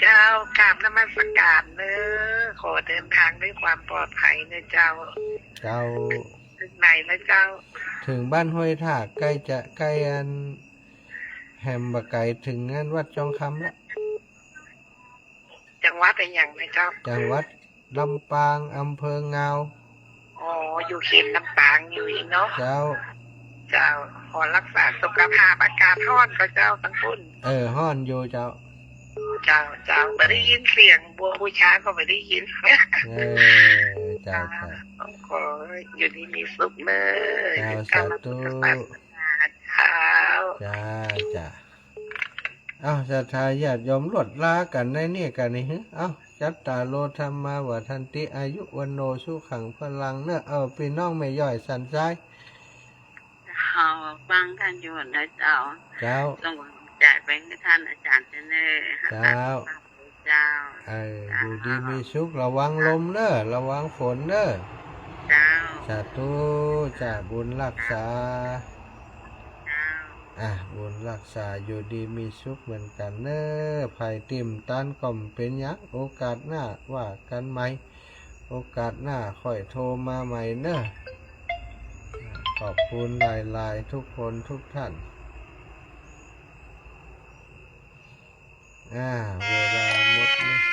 เจ้า กราบนมัสการเน้อ ขอเดินทางด้วยความปลอดภัยเน้อเจ้า เจ้า ถึงไหนแล้วเจ้า ถึงบ้านห้วยทาก ใก้จะ ใก้อัน แหมบ่ไก๋ ถึงอันวัดจองคำละ จังหวัดอะหยังนะเจ้า จังหวัดลำปาง อำเภองาว อ๋อ อยู่เขตลำปางอยู่อีกเนาะ เจ้า เจ้า ขอรักษาสุขภาพ อากาศฮ้อนก่อเจ้าตังปุ้น เออ ฮ้อนอยู่เจ้า เจ้า เจ้า บ่ได้ยินเสียงบัวบูชาก็บ่ได้ยิน เออ เจ้า เจ้า ขออยู่ดีมีสุขเน้อ เจ้า สาธุ เจ้า เจ้า เจ้า เอ้า ศรัทธาญาติโยมลวดลากั๋นในนี่กั๋นนี่ เอ้า จัตตาโร ธัมมา วัฑฒันติ อายุ วัณโณ สุขัง พลัง เน้อ เอ้า ปี้น้องแม่ย้อยสันทราย เฮาฟังท่านอยู่นะเจ้า เจ้า ส่งกำลังใจไปหื้อท่านอาจ๋ารย์เจ้าเน้อ เจ้า เจ้า เออ เจ้า อยู่ดีมีสุข ระวังลมเน้อ ระวังฝนเน้อ เจ้า สาธุ จ้า บุญรักษา เจ้า อ่ะ บุญรักษา อยู่ดีมีสุขเหมือนกั๋นเน้อ ใผตี้บ่ตันก็บ่เป๋นหยัง โอกาสหน้าว่ากั๋นใหม่ โอกาสหน้าค่อยโทรมาใหม่เน้อ ขอบคุณหลายๆ ทุกคนทุกท่าน อ่า เวลาหมดเนาะ